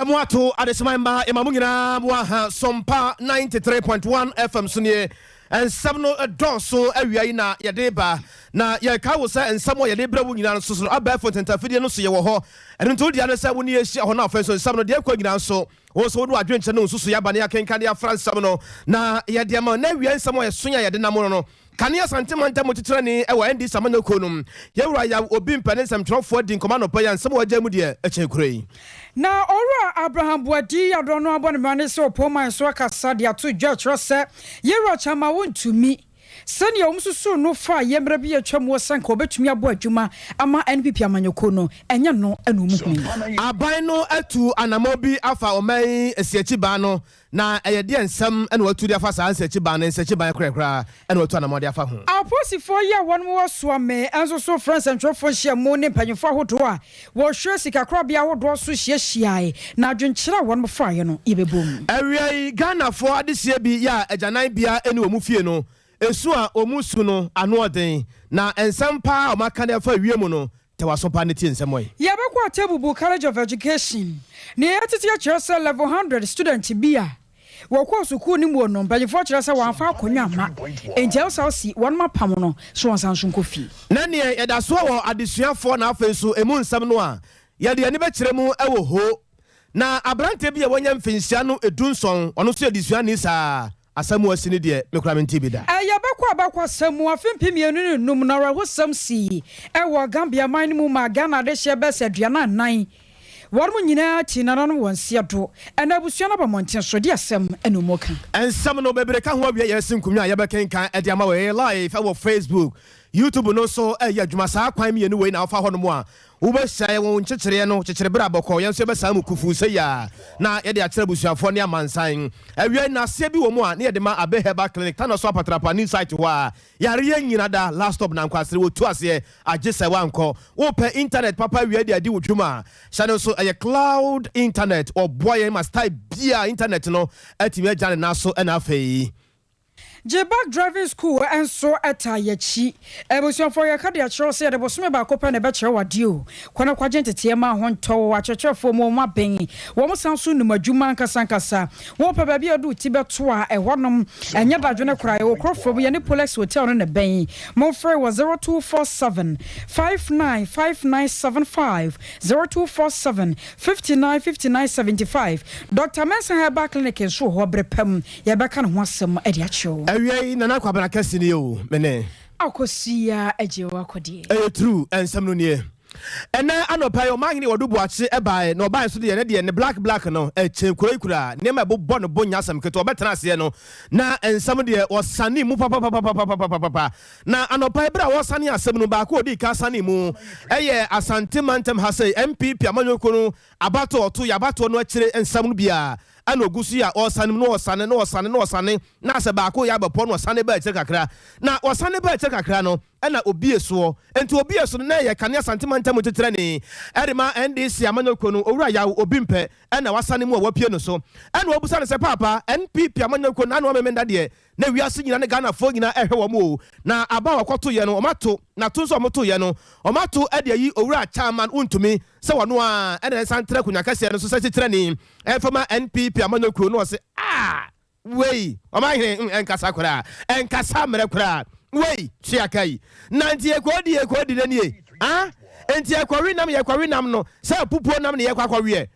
Mo ato adehyema mma yɛma mo nyinaa mo aha Sompa 93.1 FM so nie. Nsɛm no dɔɔso awia yi na yɛde ba na yɛka wo sɛ nsɛm a yɛde brɛ wo nyinaa nso so abɛɛfo ntɛntafidie no so yɛwɔ hɔ. Ɛno nti wo dea ne sɛ wo ne yɛhyia hɔ na afei nso nsɛm no deɛ ɛkɔ nyinaa nso wo nso wode w'adwenkyerɛ ne wo nsusuiɛ aba ne yɛakenkan de afra nsɛm no na yɛde ama. Na awia nsɛm a yɛso a yɛde nam no no Kane Asante Mantam Kyekyerɛni wɔ NDC amanyɔkuo no mu, Yɛwura Yaw Obi Mpɛ ne nsɛmtwerɛfoɔ di nkɔmmɔ anɔpa yi a nsɛm a wɔagyae mu deɛ ɛkyɛn kuro yi. Na Owura Abraham Boadi Addo no abɔ ne mmara ne sɛ ɔpɔn man so akasa de ato dwa kyerɛ sɛ Yɛwura Kyama wontumi sɛnea wɔn susuw no fa yɛ mmerɛ bi a atwa mu sɛ nka ɔbɛtumi abɔ adwuma ama NPP amanyɔkuo no, ɛnyɛ no na wɔn hui. Aban no atu anamɔn bi afa ɔman yi asiakyibaa no Na ɛyɛ deɛn nsɛm na watu de afa saa nsakyiban no, nsakyiban korakora na watu anamɔn de afa ho? Apolisifoɔ yi a wɔn wɔ Suame nso so frɛ nsɛntwerɛfoɔ nhyiamu ne mpanyinfoɔ ahodoɔ a wɔhwɛ sikakorabea ahodoɔ so hyiahyiae na adwenkyerɛ a wɔn faeɛ no yɛbɛbɔ mu. Awia yi, Ghanafoɔ adehyeɛ bi yɛ a agyananbea nni wɔn fie no, esu a wɔn su no ano ɔden, na nsɛm paa a wɔaka de afa wiem no, Tɛ w'aso paa na tie nsɛm ɔe. Yɛbɛkɔ Atebubu College of Education. Nea yɛatete akyerɛ sɛ level hundred student bi a wɔkɔɔ sukuu no mu no, mpanyimfoɔ kyerɛ sɛ wɔamfa akonnwa amma, enti ɛwɔ sɛ ɔsi wɔnom apam no sɛ ɔnsan nso nkɔ fie. Na neɛ yɛda soɔ wɔ adesuafoɔ na afei nso ɛmu nsɛm no a, yɛde yɛn ani bɛkyerɛ mu wɔ hoo. Na aberanteɛ bi a wanya mfinhyia no dunson, ɔno nso yɛ desuani saa ara, Asɛm a asi no deɛ, me koraa mentee bi da. Ɛyɛ bɛkɔ abakɔsɛm mu afe 2005 no awerɛhosɛm sii wɔ Gambia man no mu maa Ghana adehyeɛ bɛsɛ 44. Wɔnom nyinaa tii nananom wɔn nseɛ do. Ɛnɛ abusua no aba mmɔnten so de asɛm na wɔn ka. Nsɛm no bebree ka ho awie yɛresi nkonnwa a yɛbɛkenkan de ama wo. Ɛyɛ live wɔ Facebook, YouTube no nso ɛyɛ adwuma. Saa kwan mmienu wei na wofa hɔnom a Wobɛhyɛ wo nkyekyereɛ no kyekyere berɛ a bɔkɔɔ, yɛn nso yɛbɛsan mu kufuu sei ara na yɛde akyerɛ abusuafoɔ ne amansan. Awiei nnaseɛ bi wɔ mu a ne yɛde ma Abe Herbal Clinic, Tano so Apatrapa new site hɔ a yareɛ nnyina da, last stop Nankwasere, wɔtu aseɛ agye sɛ woankɔ. Wopɛ internet papa awia de adi wo dwuma a, hyɛ no nso ɛyɛ cloud internet, wɔboa yɛn ma style biara internet no atumi agyina ne nan so na afei. Gyebak Driving School nso taa yɛakyi. Abusuafoɔ, yɛka de akyerɛ wo sɛ yɛde bosome baako pɛ na ɛbɛkyerɛ wo adeɛ o. Kɔ na kɔgye nteteɛ ma ho ntɔ wo. Akyerɛkyerɛfoɔ mu wɔn aben. Wɔn san nso nim adwuma ankasa ankasa. Wopɛ baabi a wode wo ti bɛto a, ɛhɔnom ɛnyɛ dadwene koraa. Yɛwɔ kuro foforɔ mu, yɛne Polex Hotel no na ɛbɛn. Momfrɛ wɔ 0247 59 5975, 0247 59 59 75. Dɔkta Mensah Herbal Clinic nso wɔ hɔ berɛ pa mu. Yɛbɛka ne ho asɛm de akyerɛ wo. Awia yi Nana Kwabena kɛse nie o me ne. Akosua agye wo akɔdeɛ. Ɛyɛ true nsɛm no nie. Ɛnɛ anɔpa yi ɔmanhene Wadu Boakye baeɛ na ɔbaeɛ nso deɛ ne deɛ ne black black no ɛkyɛn kuro yi koraa nneɛma ɛbobɔ ne bo nyɛ asɛm ketewa ɔbɛtena aseɛ no na nsɛm deɛ ɔsane mu papapapapapapapa na anɔpa yi berɛ a wɔsane asɛm no baako a ɔdii kan sane mu ɛyɛ Asante mantam ha sei NPP amanyɔkuo no abatoɔ ɔto yɛ abatoɔ no akyire nsɛm no biara Ɛna ɔgu so yi a ɔresane mu na ɔresane na ɔresane na ɔresane na sɛ baako reyɛ abɛpɔ na ɔsane ba akyire kakra na ɔsane ba akyire kakra no ɛna ɔbue soɔ nti ɔbue so no na ɛyɛ kane Asante mantam titenani ɛde ma NDC amanyɔkuo no Owura Yaw Obimpɛ ɛna wasane mu a wapue no so ɛna ɔbusa no sɛ paapa NPP amanyɔkuo no ano amemenda deɛ Na wiase nyina ne Ghanafoɔ nyina ɛhwɛ wɔn o, na aba a wɔkɔto yɛ no wɔn ato, na to nso a wɔto yɛ no wɔn ato de ayi Owura Chairman Wontumi sɛ ɔno ara ɛna ɛnsan ntra akonwa kɛseɛ no so sɛ kyekyerɛni ɛmfa ma NPP amanyɔkuo no, ɔse ah wei ɔmanhene mm ɛnkasa koraa, ɛnkasa mmerɛ koraa, wei tua ka yi, na nti yɛkɔɔdi yɛkɔɔdi na nie ah, nti yɛkɔwe nam yɛkɔwe nam no sɛ apupuo nam ne yɛkɔ akɔweɛ.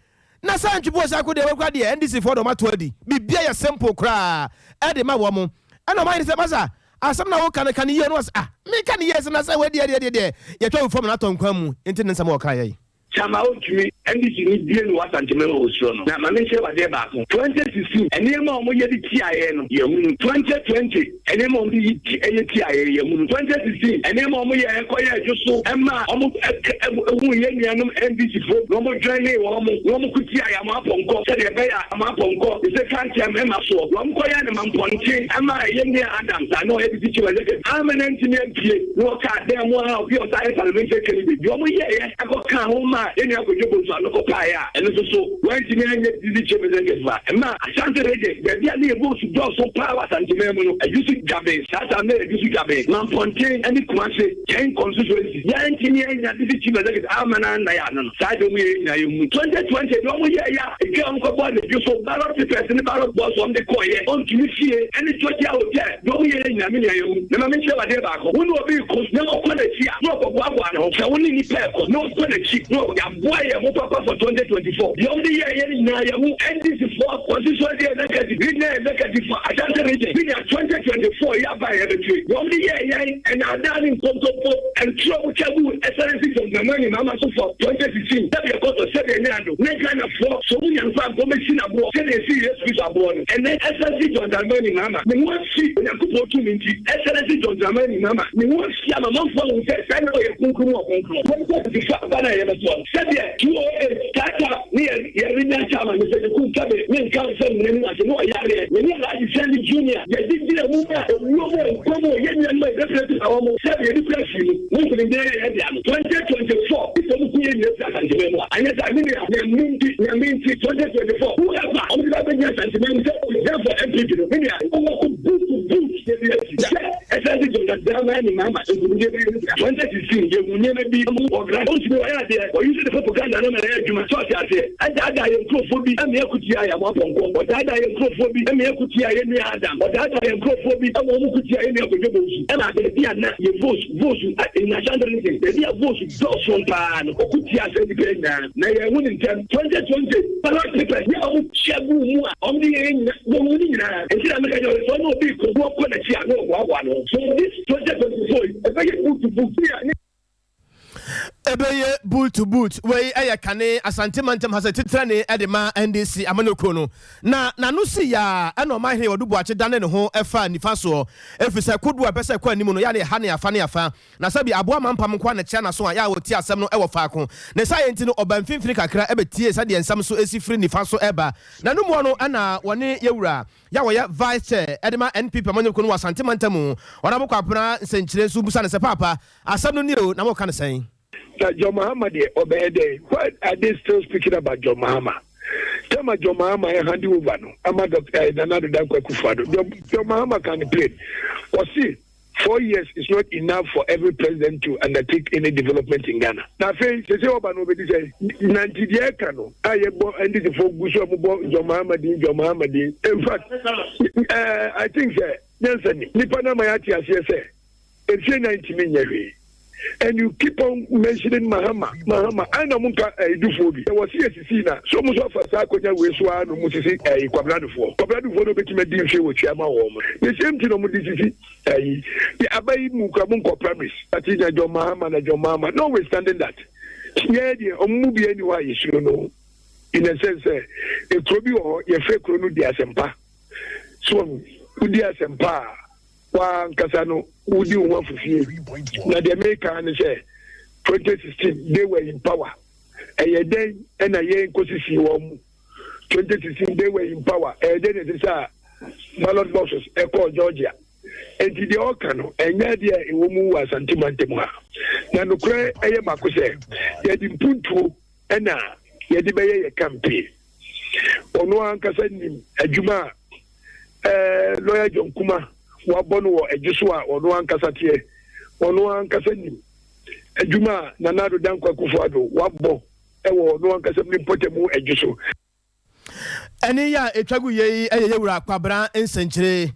Na saa ntwi boosako deɛ wɔkura deɛ NDC foɔ de wɔn ato adi. Biribiara yɛ simple koraa ɛde ma wɔn. Ɛna wɔn ayɛ ne sɛ masa asɛm na woka no ka no yie no wɔsɛ ah meka no yie sɛ na sɛ wei deɛ deɛ deɛ deɛ yɛtwa wo fam na atɔ nkwan mu nti ne nsɛm a wɔka yɛ yi. Kyama ontumi NDC ni bie no wɔ Asante Mɛma wɔ suro no. Na ma menkyerɛ wo adeɛ baako, 2016 nneɛma a wɔyɛ de tiaa yɛn no yɛhunu, 2020 Nneɛma a wɔde yi ti yɛ ti a yɛyɛ mu no. 2016 Nneɛma a wɔyɛɛ kɔyɛɛ dwo so maa wɔhuu yɛn nuanom NDC fo na wɔdwɛnee wɔn na wɔko tiaa yɛn apɔnkɔ sɛdeɛ ɛbɛyɛ a wɔn apɔnkɔ te sɛ kankyɛm mma soɔ. Wɔkɔyɛɛ no mampɔnten maa yɛn nua Adams a na ɔyɛ Deputy Chief Executive amma no antumi ampue na ɔkaa dan mu a obi a ɔsan yɛ Parliamentary candidate. Deɛ wɔyɛeɛ kɔkaa ho maa. a yɛn nua Kwadwo Bonsu ano kɔpaeɛ a ɛno nso so wantumi anyɛ District Chief Executive a ɛmaa Ashanti Region baabi a na yɛ votes dɔɔso paa wɔ Asanteman mu no, Adwusu Dwaben, saa time no yɛ Adwusu Dwaben, Mampɔnten ne Kumase 10 constituencies, yɛantumi annya District Chief Executive amma no anna yɛn ano no, saa deɛ wɔyɛ yɛn nyinaa yɛhu. 2020 deɛ wɔyɛeɛ a edwa a wɔkɔbɔɔ no Adwo so, ballot papers ne ballot box a wɔde kɔeɛ, ɔntumi fie ne Georgia Hotel, Deɛ ɔmo yɛ yɛ nyinaa me nua yɛhu. Na ma menkyerɛ wo adeɛ baako, wo ne obi reko na ɔkɔ n'akyi a na ɔkɔboaboa ne ho. Sɛ wo ne nipa reko na ɔkɔ n'akyi na ɔkɔ, yɛaboa yɛn ho papa for 2024. Deɛ ɔmo de yɛɛ yɛn nyinaa yɛhu. NDC foɔ, constituency executive, regional executive for Ashanti region, me nua 2024 yi aba a yɛbɛtue. Deɛ ɔmo de yɛɛ yɛn, ɛnaadaa ne nkontompo, ntorɔ ɔmo twa guu Excellency John Dramani Mahama so for 2016, sɛdeɛ ɛkɔ so, sɛdeɛ ɛnyɛ ado, ne Ghanafoɔ, sɛ ɔmo nya nkwa a nka ɔmo bɛsi no aboɔ sɛdeɛ yɛsii Yesu Kristo aboɔ no. Ɛnnɛ, Excellency John Dramani Mahama, ne ho afi Onyankopɔn tumi nti, Excellency John Dramani Mahama, ne ho afi ama amanfoɔ ahu sɛ saa na ɔyɛ kronkron mu ɔkronkron. Yɛnkɔ tete aba no a yɛbɛtoa no, sɛdeɛ 208 tata ne yɛ yɛrenya chairman Mr. Nyaku Nkabe ne nka nsɛm nyina nim ase ne ɔyareɛ. Yɛne Alhaji Sani Junior yɛgye gyina mu ma owuo mu nkwa mu yɛn nuanom a yɛbɛpirapira wɔn sɛdeɛ yɛde kura fii mu ne nkonimdie yɛ yɛn dea no. 2024 Sɛ ɔmo ku yɛn nyina firi Asanteman mu a, anyɛ saa me nua, Nyame nti, Nyame nti, 2024 whoever ɔmo de ba bɛgyina Asanteman mu sɛ ɔgyina for NPP no, me nua, ɔmo kɔ boot to boot yɛ bi asi sɛ ɛsan si John Dramani Mahama nkunimdie bɛyɛ ne dea. 2016 yɛhu nneɛma bi ɔmo ɔgra ɔntumi ɔyɛ adeɛ ɔ use the propaganda no ma ɛyɛ adwuma sɛ ɔte aseɛ ɛdaadaa yɛn nkurɔfoɔ bi ɛma yɛko tia yɛn apɔnkɔ ɔdaadaa yɛn nkurɔfoɔ bi ɛma yɛko tia yɛn nua Adam ɔdaadaa yɛn nkurɔfoɔ bi ɛma ɔmo ko tia yɛn nua Kwadwo Bonsu ɛma baabi a na yɛ votes votes in Ashanti region baabi a votes dɔɔso paa no ɔko tia saa nnipa yi nyinaa na yɛn ho ne ntɛm 2020 ballot papers yɛ ɔmo hyɛ gu mu a ɔmo de yɛn nyina wɔn mu ne nyinaa nti na meka kyerɛ sɛ ɔne obi ko na ɔkɔ n'akyi a na ɔboaboa no so this 2024 yi ɛbɛyɛ boot to boot ne Ɛbɛyɛ boot to boot. Wei yɛ kane Asante mantam ha sɛ titrani de ma NDC amanyɔkuo no. Na n'ano si yaa ɛna Ɔmanhene Ɔdo Boakye dane ne ho faa nifa soɔ ɛfiri sɛ kodoɔ a ɛpɛ sɛ ɛkɔ anim no yɛ a na ɛha ne afa ne afa. Na sɛbi aboa mampam nko ara na ɛkyea n'aso a yɛ a ɔtie asɛm no wɔ faako. Ne saa yɛ nti no ɔbaa mfimfini kakra bɛtiee sɛdeɛ nsɛm nso si firi nifa so reba. N'ano muɔ no ɛna wɔne Yɛwura yɛ a ɔyɛ Vice Chair de ma NPP amanyɔkuo no wɔ Asante mantam mu, Honourable Kwabena Nsɛnkyire nso bisa no sɛ Paapa, Asɛm no nie o, na moka no sɛn? Na John Mahama deɛ ɔbɛyɛ dɛn? Why are they still speaking about John Mahama? Tɛma John Mahama ɛ hand over no ama Dr. Eh, Nana Addo Dankwa Akufo-Addo. John, John Mahama can play. Ɔsi 4 years is not enough for every president to undertake any development in Ghana. Na afei sese ɔba no obedi sɛ nanti deɛ ɛka no a yɛbɔ NDC fo gu so a mobɔ John Mahama din, John Mahama din. In fact, I think sɛ nyansa nim nipa no ama yɛate aseɛ sɛ mfie nan ntumi nyɛ hwee and you keep on mentioning Mahama, Mahama. Ɛna mo nka ɛdufoɔ bi ɛwɔ si esisi na so mo nso afa saa akonnwa wei so ara na mo sisi ɛyi kwabradufoɔ kwabradufoɔ no obetumi adi mfie wɔ tua ma wɔn the same thing na mo de sisi ɛyi de aba yi mu kura mo nkɔ primaries ati na John Mahama, na John Mahama. Notwithstanding that, yɛn deɛ ɔmo mu bi ɛni hɔ a yɛsuro no in a sense sɛ ekuro bi wɔ hɔ yɛfrɛ kuro no di asɛmpa so wodi asɛmpa a wankasa no wodi wo ho afofie. Na deɛ meka ne sɛ 2016 they were in power, ɛyɛ dɛn ɛna yɛn kɔsisi wɔn mu? 2016 they were in power, ɛyɛ dɛn na ɛsɛ sɛ ballot boxes ɛkɔɔ Georgia? Nti deɛ ɔka no ɛnyɛ deɛ ɛwɔ mu wɔ Asante mantam ha. Na nokorɛ ɛyɛ baako sɛ yɛde mpuntuo ɛna yɛde bɛyɛ yɛ campaign. Ɔno ankasa nim adwuma a lawyer John Kuma wabɔ no wɔ adwo so a ɔno ankasa teɛ. Ɔno ankasa nim adwuma a Nana Addo Dankwa Akufo-Addo wabɔ ɛwɔ ɔno ankasa ne mpɔtamu adwo so. Ɛne yɛ a ɛtwa gu yei ɛyɛ yɛwura Kwabena Nsɛnkyire,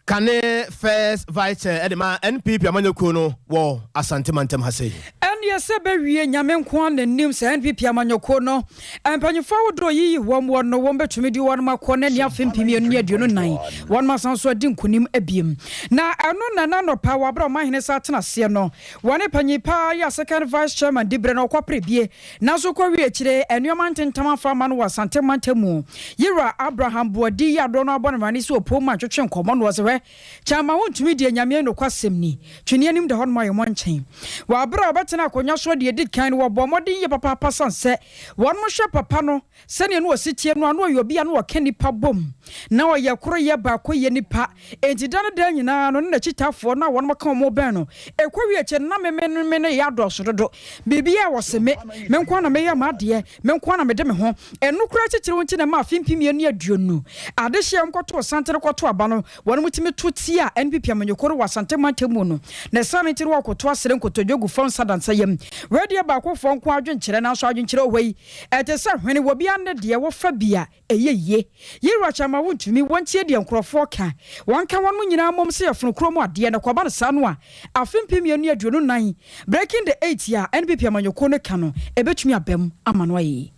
kane first vice chair ɛde ma NPP amanyɔkuo no wɔ Asante mantam ha sei. Ɛneɛ sɛ bɛwie Nyame nko a n'anim sɛ NPP amanyɔkuo no mpanyimfoɔ ahodoɔ yiyi wɔn wɔ no wɔn bɛtumi de wɔn akɔ ne ne afe 2024 wɔn asan so adi nkonim abiem. Na ɛno na nanɔpa wɔ aberɛ a ɔmanhene sa atena aseɛ no wɔne panyin paa yɛ second vice chairman di berɛ no ɔkɔpere bie nanso kɔwie akyire nneɛma ntentam afa ama no wɔ Asante mantam mu. Yɛwura Abraham Boadi yi adoɔ no abɔ no mane sɛ ɔpom ma ntwetwe nkɔmmɔ no wɔ sɛ hwɛ kyɛnma wontumi deɛ Nyame nokwasɛm ni twene anim da hɔ nom ayɛ mɔ nkyɛn wɔ aberɛ a ɔbɛtena. akonnwa soɔ deɛ ɛdi kan no wɔbɔɔ mmɔden yie papaapa sane sɛ wɔnom hwɛ papa no sɛdeɛ na ɔsi teɛ no a na ɔyɛ obi a na ɔka nnipa bom na ɔyɛ koroyɛ baakoyɛ nipa enti da ne da nyinaa no ne n'akyitaafoɔ no a wɔnom ka wɔn bɛn no ɛkɔ wie akyire no na me me me no yɛ adɔɔso dodo biribiara a wɔse me me nko ara na meyɛ m'adeɛ me nko ara na mede me ho ɛno koraa titiriw nti na ɛma afe 2020 adehyeɛ a wɔkɔtoo santene kɔtoo aba no Wɔnom tumi to tia NPP amanyɔkuo no wɔ Asante mantam mu no, ne saa no nti no wɔkoto asrɛ nkotodwe gu fam nsa da nsa yam. Wei deɛ baakofoɔ nko ara adwenkyerɛ, nanso adwenkyerɛ wɔ hɔ yi, ɛte sɛ hwene, wɔ biara ne deɛ wɔfa bi a, ɛyɛ yie. Yewura Kyama wontumi, wɔntie deɛ nkorɔfoɔ ka, wɔnka wɔnom nyinaa mmom sɛ yɛfono kuro mu adeɛ, na kɔba no saa no a, afe 2024 Breaking the Eight a NPP amanyɔkuo no ka no, ɛbɛtumi aba mu ama no ayɛ yie.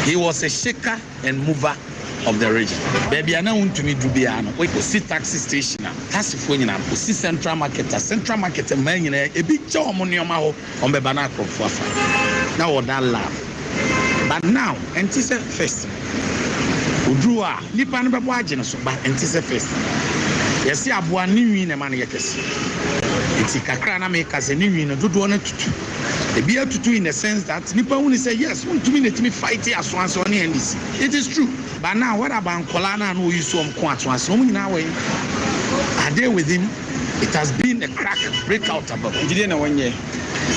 He was a shaker and mover of the region. Baabi a na wontumi du biara no, osi taxi station a, taxifoɔ nyinaa ba. Osi central market a, central market mmaa nyinaa, ebi gya wɔn nneɛma hɔ, wɔbɛba na akorɔmfoɔ afa. Na ɔwɔ that love. But now, ɛnte sɛ first no. Oduru hɔ a, nnipa no bɛbɔ agye no so, but ɛnte sɛ first no. Yɛse aboa no ne nwi na ɛma no yɛ kɛse. Nti kakra a na meka sɛ ne nwi no, dodoɔ no atutu. Ebi atutu in the sense that nipa hu ne sɛ yes wontumi na etumi fight Asoanse ɔne NDC it is true but now what about nkɔlaa no a na oyi so wɔn ko Asoanse no wɔn nyinaa wɔ he? Are they with him? It has been a crack break out above. Nti deɛ na wɔnyɛ?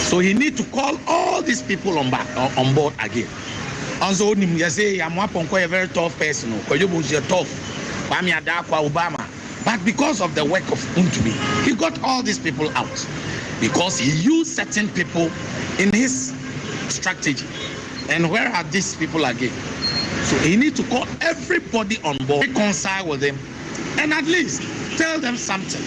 So he need to call all these people on back on board again. Ɔnso onim yɛse Amoah Pɔnkɔ yɛ very tough person o Kwadwo Bonsu yɛ tough Kwame Adarkwa Obama. But because of the work of Wontumi, he got all these people out because he used certain people in his strategy. And where are these people again? So he need to call everybody on board, reconcile with them, and at least tell them something.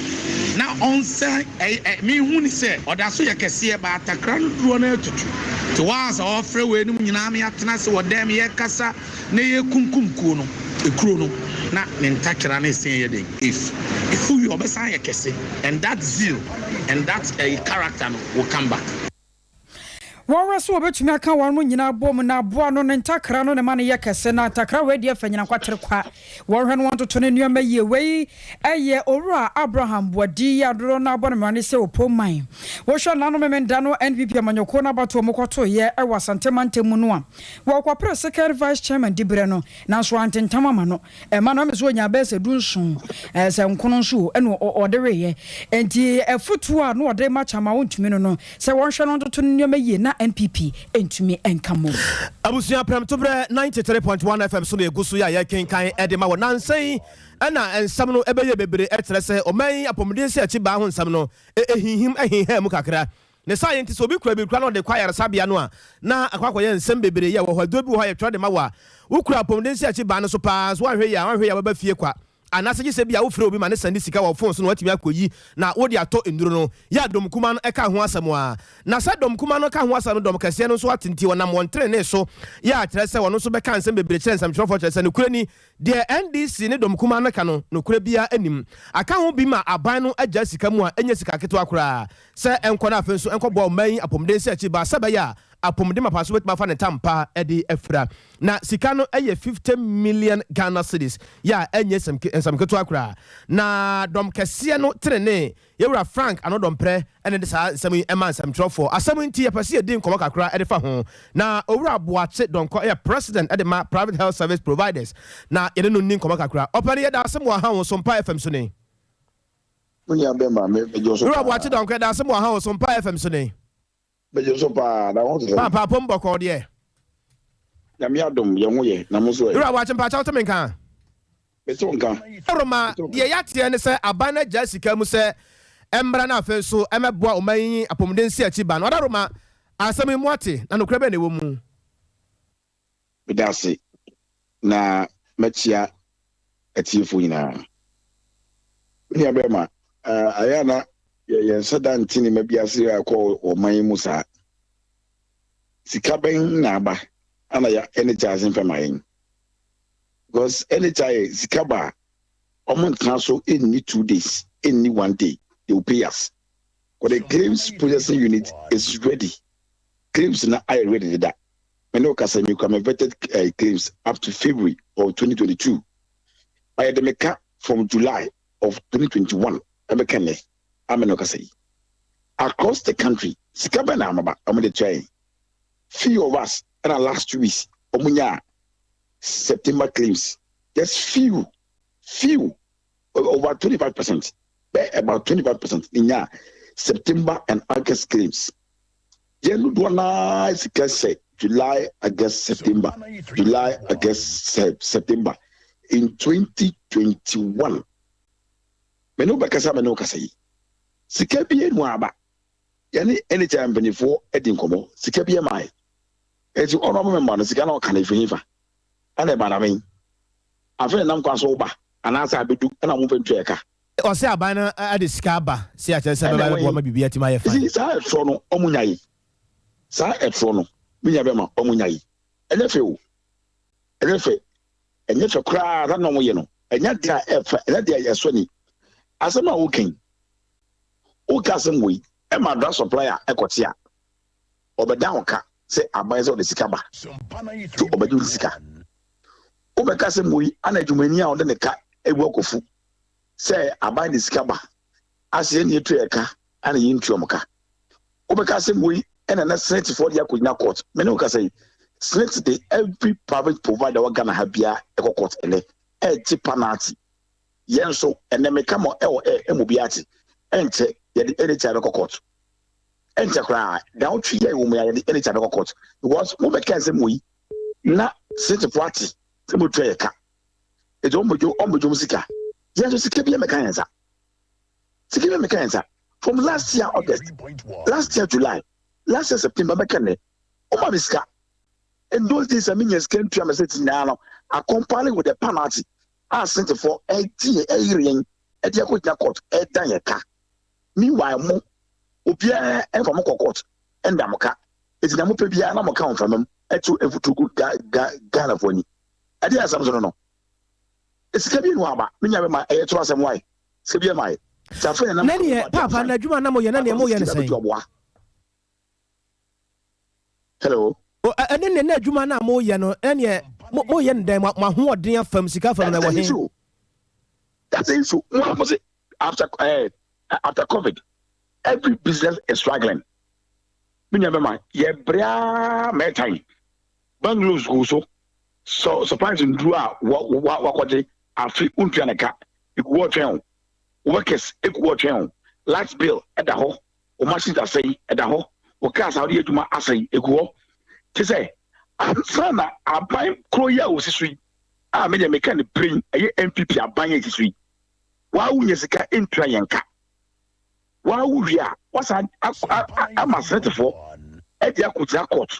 Na ɔnsɛ ɛ ɛ mehu ne sɛ ɔda so yɛ kɛseɛ ba atakra no dodoɔ no atutu. Nti wɔn a sɛ ɔfrɛ weinom nyinaa me atena ase wɔ dɛm yɛkasa na yɛrekunkum kuo no, ekuro no, na ne ntakyera ne se yɛ den, if efu wie a ɔbɛsan ayɛ kɛse and that zeal and that ɛyi character no will come back. Wɔhwɛ sɛ wɔbɛtumi aka wɔn nyinaa abom na aboa no ne ntakra no na ɛma no yɛ kɛse. Na ntakra wei deɛ fɛ nyina kwatere kwa. Wɔhwɛ no wɔntoto ne nneɛma yie. Wei yɛ Owura Abraham Boadi yi a dodoɔ no ara bɔ no mmrane sɛ Opon Man. Wohwɛ Nano Memenda no NPP amanyɔkuo no abatoɔ wɔkɔtoeɛ wɔ Asante mantam mu no a, Wɔkɔperee second vice chairman diberɛ no, nanso antentam ama no. Ɛma no, ɛmɛ sɛ ɔnyaa bɛyɛ sɛ dunson, sɛ nkono nso o, ɛna ɔde weeɛ. Enti afotuo a na ɔde rema Kyama ɔntumi no no, sɛ wɔnhwɛ no ntoto ne nneɛma yie na NPP ntumi nka mmom. Abusua Prɛmtoberɛ 93.1 FM so na yɛgu so yi a yɛrekenkan de ma wɔ nnansa yi na nsɛm no bɛyɛ bebree kyerɛ sɛ ɔman yi apɔmuden nsiakyibaa ho nsɛm no ɛhinhim ɛhenhaa mu kakra. Ne saa yɛ nti, sɛ obi kura biribi koraa na ɔde kɔ ayaresabea no a, na akɔ akɔyɛ nsɛm bebree. Yɛ wɔ hɔ, aduro bi wɔ hɔ a yɛtwerɛ de ma wo a, wokura apɔmuden nsiakyi ban no so paa nso woanhwɛ yie a, woanhwɛ yie a wobɛba fie kwa. Anaasɛ gye sɛ ebia wofrɛ obi ma no sɛnde sika wɔ wo fon so na watumi akɔyi na wode atɔ nnuro no. Yɛ a dɔm kumaa no ka ho asɛm a. Na sɛ dɔm kumaa no ka ho asɛm no, dɔm kɛseɛ no nso ate nti wɔnam wɔn trenee so yɛ a kyerɛ sɛ wɔn nso bɛka nsɛm bebree kyerɛ nsɛmtwerɛfoɔ kyerɛ sɛ nokorɛ ni, Deɛ NDC ne dɔm kumaa no ka no, nokorɛ biara nnim. Aka ho bi ma aban no agyaa sika mu a ɛnyɛ sika ketewa koraa sɛ ɛnkɔ na afei nso ɛnkɔboa ɔman yi apɔmuden sɛ akyi ba sɛ ɛbɛyɛ a apɔmuden mapa nso bɛtumi afa ne ntam pa de afira. Na sika no yɛ 50 million Ghana cedis yɛ a ɛnyɛ nsɛm ketewa koraa. Na dɔm kɛseɛ no tenenee Yɛwura Frank Anodɔmprɛ na ɛde saa nsɛm yi ma nsɛmtwerɛfoɔ. Asɛm yi nti yɛpɛ sɛ yɛdi nkɔmmɔ kakra de fa ho. Na Owura Boakye Donkor yɛ President de ma Private Health Service Providers na yɛne no nni nkɔmmɔ kakra. Ɔpanin yɛda ase mo aha wo Sompa FM so ni. Me nua bɛma me megye wo so Owura paa. Boakye Donkor yɛda ase mo aha wo Sompa FM so ni. Megye wo so paa na wo ho te sɛn? Paapa apom bɔkɔɔ deɛ. Nyame adom yɛn ho yɛ na mo nso ɛ? Owura Boakye mpakyɛw wote me nka? Mete wo nka. Roma, deɛ yɛateɛ ne sɛ aban no agyae sika mu sɛ ɛmmra na afei nso ɛmmɛboa ɔman yi apɔmuden nsiakyi ba no. Ɔda Roma, asɛm yi moate, na nokorɛ bɛn na ɛwɔ mu? Meda ase na mɛkyea atiefo nyinaa. Me nua bɛrima, ayɛ a na yɛnhyɛ da nte nneɛma bi ase a ɛkɔ ɔman yi mu saa. Sika bɛn na aba ana yɛ NHIS mfɛ ma yɛn? Because NHIS sika ba a, wɔn ntena so nni 2 days, nni one day, they will pay us. But the claims processing unit is ready. Claims na ayɛ ready deda. Me ne wo kasa mi kura me vetted claims up to February of 2022. Ayɛ de me ka from July of 2021 ɛbɛka nnɛ ame ne wo kasa yi. Across the country, sika bɛn na amaba ɔmo de tua yɛn? Few of us ɛna last 2 weeks ɔmo nya September claims, just few few, over 25%, bɛɛ about 25% nya September and August claims. Yɛn dodoɔ naa sika sɛ July, August, September, July, August, September in 2021. Mene wobɛkasa, mene wokasa yi, sika bi enu aba. Yɛne NHI mpanyinfoɔ adi nkɔmmɔ, sika bi ɛma yɛ. Eti ɔno ɔmo mɛma no sika na ɔka no efi hifa ɛna ɛba na bɛn afei nam kwan so woba anaasɛ abedu ɛna mo fɛ ntua ɛka. Ɔsɛ aban no de sika aba si akyerɛ sɛ bɛba bɛboa ma biribi atumi ayɛ fine. Esi saa ɛtorɔ no ɔmo nya yi, saa ɛtorɔ no mi nya bɛma ɔmo nya yi, ɛnyɛ fɛ o, ɛnyɛ fɛ, ɛnyɛ fɛ koraa. Saa na ɔmo yɛ no, ɛnyɛ deɛ a ɛfɛ, ɛnyɛ deɛ a ɛsɔ ni. Asɛm a wokan, woka asɛm wei ɛma drug supplier ɛkɔte a ɔbɛda wo ka sɛ aban sɛ ɔde sika ba so ɔbɛgye wo sika. Wobɛka asɛm wei ana adwumani a ɔde ne ka ewu akɔfu sɛ aban de sika ba ase yɛn etu yɛ ka ana yɛn ntua mo ka. Wobɛka asɛm wei ɛna na SSNIT de akɔgyina court. Mene wo kasa yi, SSNIT de every private provider wɔ Ghana ha biara ɛkɔ court ɛnɛ ɛgye penalty. Yɛn nso ɛnɛ meka mo ɛwɔ ɛ ɛmu bi ate, ɛnkyɛ yɛde NHI bɛkɔ court. Ɛnkyɛ koraa dawotwi yɛ wɔ mu yɛ yɛde NHI bɛkɔ court because mo bɛka nsɛm wɔ yi na SSNIT ate sɛ mo tua yɛ ka, eti wɔn bɛdwo, wɔn bɛdwo mo sika. Yɛn nso sika bi yɛ mɛka yɛn nsa, sika bi yɛ mɛka yɛn nsa from last year August, last year July, last year September. Bɛka nɛ ɔmo mi sika in those days a mi nya sika ntua mɛ sɛ ti nyinaa no accompany with the penalty a SSNIT ɛgye yɛ, ɛyere yɛn ɛde akɔ gyina court ɛda yɛn ka. Meanwhile mo obiara ɛnfa mo kɔ court ɛnda mo ka. Eti na mo pɛ biara na mo ka wɔn fama mu ɛto efutu gu ga ga Ghana fo ani. Ɛde asɛm so no, sika bi nu aba. Mi nya bɛ ma ɛyɛ to asɛm wae, sika bi yɛ ma yɛ safo yɛn. Na neɛ paapa na adwuma na moyɛ na neɛ moyɛ ne sɛn? Hello. Ɛne ne na adwuma no a moyɛ no, ɛneɛ moyɛ no dɛn? Mo ahoɔden afam, sika fam na ɛwɔ he? That's the issue. Mo mo say after COVID every business is struggling. Mi nya bɛ ma yɛ brea mɛtan bank loans go so so supplies nduru a wa wakɔgye afi ntua ne ka egu hɔ twɛn o, workers egu hɔ twɛn o, light bill ɛda hɔ, o machines asɛe ɛda hɔ, o cars a wɔde yɛ adwuma asɛe egu hɔ. Te sɛ ansa na aban koro yi a osi so yi a mi deɛ meka ne pere ɛyɛ NPP aban a esi so yi, waawu nyɛ sika ntua yɛn ka. Waawu wie a wasan ama SSNITfoɔ ɛde akɔgyina court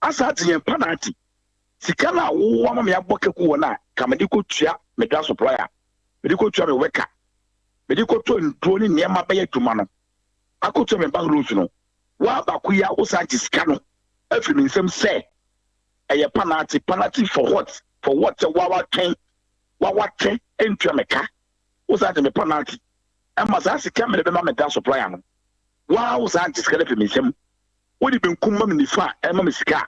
asa ate yɛn penalty. Sika no a wowɔ ama me abɔ kaku wɔ no a ka mede kɔtua me drug supplier, mede kɔtua me worker, mede kɔtɔ nduro ne nneɛma bɛyɛ adwuma no, akɔtua me bank loans no, woabako yi a wosan gye sika no afiri me nsɛm sɛ ɛyɛ penalty. Penalty for what? For what? Sɛ wawatwɛn, wawatwɛn ntua me ka, wosan gye me penalty. Ɛma saa sika mede bɛma me drug supplier no, waa wosan gye sika no afiri me nsɛm. Wode benkum ma me nifa a ɛma me sika a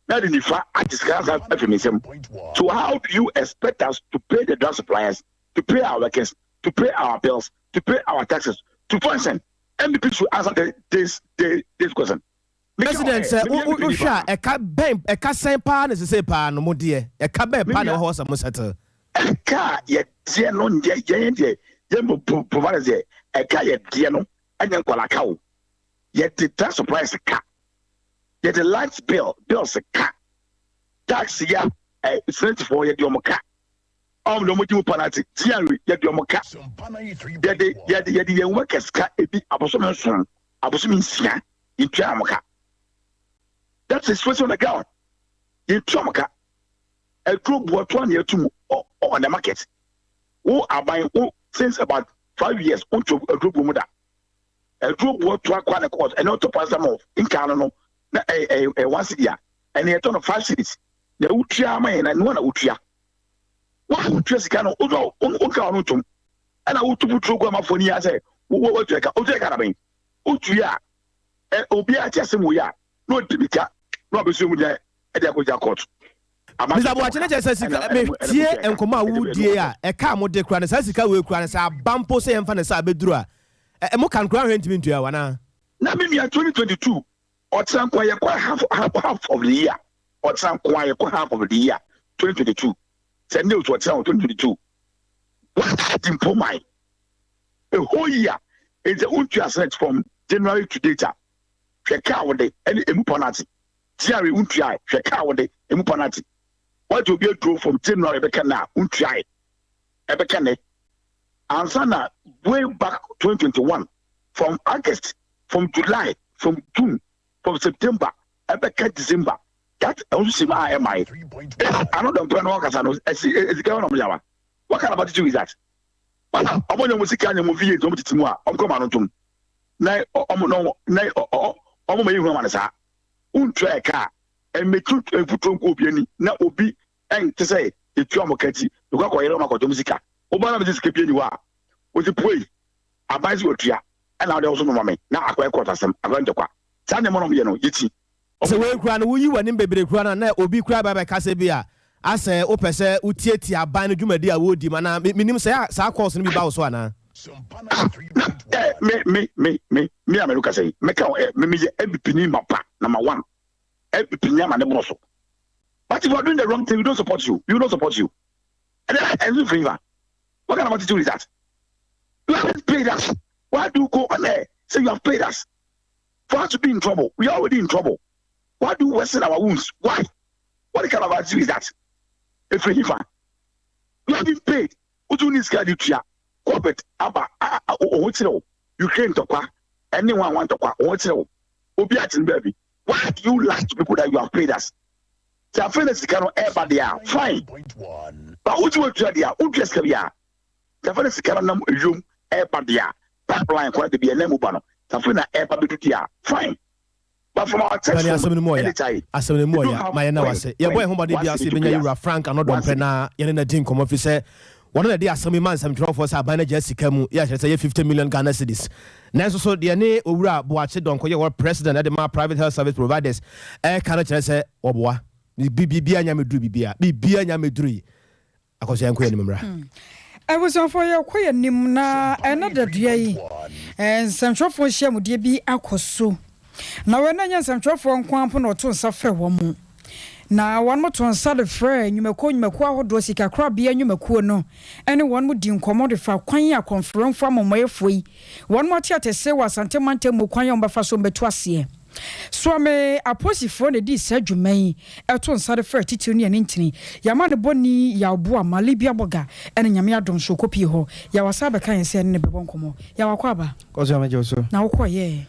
na de nifa agye sika asa afiri me nsam. So how do you expect us to pay the drug suppliers, to pay our workers, to pay our bills, to pay our taxes, to function? NPP should answer this question. President, sɛ wohwɛ a, ɛka bɛn, ɛka sɛn paa na sese paa no mo deɛ, ɛka bɛn paa na ɛwɔ hɔ sɛ mo settle? Ɛka a yɛdeɛ no deɛ, yɛn deɛ, yɛn mo providers deɛ, ɛka yɛdeɛ no ɛnyɛ nkwalaka o. Yɛde drug suppliers ka, yɛde light bills ka, tax ya ɛ SSNITfoɔ yɛde ɔmo ka, ɔmo de ɔmo gye mu penalty, GRA yɛde ɔmo ka, yɛde yɛn workers ka. Ebi abosome 7, abosome 6, yɛtua ɔmo ka. That's the situation on the ground. Yɛtua ɔmo ka. Ɛduro buɔtoa na yɛtu mu on the market. Wo aban wo since about 5 years wontu aduro bu mu da. Aduro buɔtoa kɔ ne court ɛna ɔtɔ paracetamol nkaa no na ɛyɛ ɛyɛ ɛyɛ 1 cedi a ɛna yɛtɔ no 5 cedis na wotua ama yɛn na niwa na wotua wɔn wotua sika no wotɔ wonka ɔno ntom ɛna wotu puturo gu amafoɔ ni ya sɛ wo wotua ka, wotua ka na bɛn wotua a ɛ obiara te asɛm wɔ yi a na ɔdi bi ka na ɔbɛsua mu deɛ ɛde akɔgya court. Mr Boakye, ne kyerɛ sɛ sika metie nkɔmmɔ a wodie a ɛka a mode kora no, saa sika wei kora no sɛ aba mpo sɛ yɛmfa ne sɛ abɛduru a Ɛ mo ka no koraa hwɛ ntumi ntua o anaa? Na me nua 2022 ɔkyena nkoa yɛkɔ half half half of the year ɔkyena nkoa yɛkɔ half of the year 2022 sɛ ndɛ osu ɔkyena wɔ 2022 what mpo man a whole year nti wontua SSNIT from January to date a hwɛ kaa wode ɛne emu penalty GRA wontua hwɛ kaa wode emu penalty wagye obi aduro from January bɛka na wontua ɛbɛka nɛ ansa na way back 2021, from August, from July, from June, from September ɛbɛka December, that ɛho nso si mu a ɛma yi ano dɔmpɛ no ɔkasa no ɛsi esika wɔn yawa. What kind of attitude is that? Ɔmo nyɛ ɔmo sika nyɛ ɔmo V8 ɔmo tete mu a ɔmo kɔ ma no ntom na ɔmo na ɔmo ma yi hu ama ne saa ntua ɛka a ɛmɛtu mfuturo nkɔ obi ani na obi ɛnte sɛ etu ɔmo kati ekɔ akɔyɛrɛ ɔmo akɔtɔ ɔmo sika ɔba na bɛ sika pie ni hɔ a wosi pue aban si otua ɛna ɔde ɔso mama mi na akɔyɛ kɔɔto asɛm akɔyɛ ntɔkwa. Saa nneɛma no ɔmo yɛ no yɛti. Sɛ wei kura no woyi w'anim bebree kura no na obi kura ba bɛka sɛ bi a asɛ wopɛ sɛ wotietie aban no dwumadi a wɔredi mu anaa menim sɛ saa course no bi ba wo so anaa? Na ɛ me me me me me a mɛnu kasa yi mɛka ɛ me me yɛ NPP ni ma pa number one NPP ni ama ne bɔ so, but if you are doing the wrong thing, we don't support you, we don't support you. Ɛnɛ ɛnso firi fa, what kind of attitude is that? You haven't paid us. Why do you go on there say you have paid us for us to be in trouble? We are already in trouble. Why do you worsen our wounds? Why? What kind of attitude is that? Efiri fa, you haven't paid, wotu ni sika di tua COVID aba ɔho kyerɛ wo, Ukraine ntɔkwa ɛne wɔn a wɔn ntɔkwa ɔho kyerɛ wo, obi ati baabi. Why do you lie to people that you have paid us? Sɛ afei na sika no ɛɛba deɛ a, fine, but wotu wotua deɛ a wotua sika bi a sɛ afei na sika no nam ewiem ɛɛba deɛ a pipeline kwan de bi ɛnam mu ba no, sɛ afei na ɛɛba bɛdu deɛ a, fine, but from our text. Bani asɛm no mu ɔya, asɛm no mu ɔya. Ma yɛn na wase yɛbɔ yɛn ho mmɔden bi ase yɛbɛnya yɛwura Frank Anɔdɔmpɛ na yɛne na di nkɔmmɔ fi sɛ wɔn na de asɛm yi ma nsɛmtwerɛfoɔ sɛ aban no agya sika mu yɛ akyerɛ sɛ yɛ 50 million Ghana cedis. Nanso so deɛ ne owura Boakye Dɔnkɔ yɛ wɔ president ɛde ma private health service providers ɛka no kyerɛ sɛ wɔboa bibia nya meduru bibia bibia nya meduru yi akɔso. Yɛnkɔ yɛ anim mmra. Abusuafoɔ, yɛkɔ yɛ nim na ɛna dadua yi nsɛmtwerɛfoɔ nhyiamudeɛ bi akɔ so na wɔn nyɛ nsɛmtwerɛfoɔ nko ampo na ɔto nsa frɛ wɔn mu na wɔn mo to nsa de frɛ nnwumakuo nnwumakuo ahodoɔ, sikakorabea nnwumakuo no ne wɔn mo di nkɔmmɔ de fa kwan a kɔnferɛnfo amamɔyɛfoɔ yi wɔn mo ate atɛsɛ wɔ Asante mantam mu, kwan a wɔbɛfa so mbɛto aseɛ. Soame apolisifoɔ na di saa dwuma yi ɛto nsa de frɛ titiri ne ɛne ntini yɛama ne bɔni yɛaboa ma Libia bɔga ɛne Nyame adom so kɔpie hɔ. Yɛwasa bɛka yɛn sɛ ɛne ne bɛbɔ nkɔmmɔ. Yɛwakɔ aba. Kɔsɔ amagye so. Na wokɔyɛ?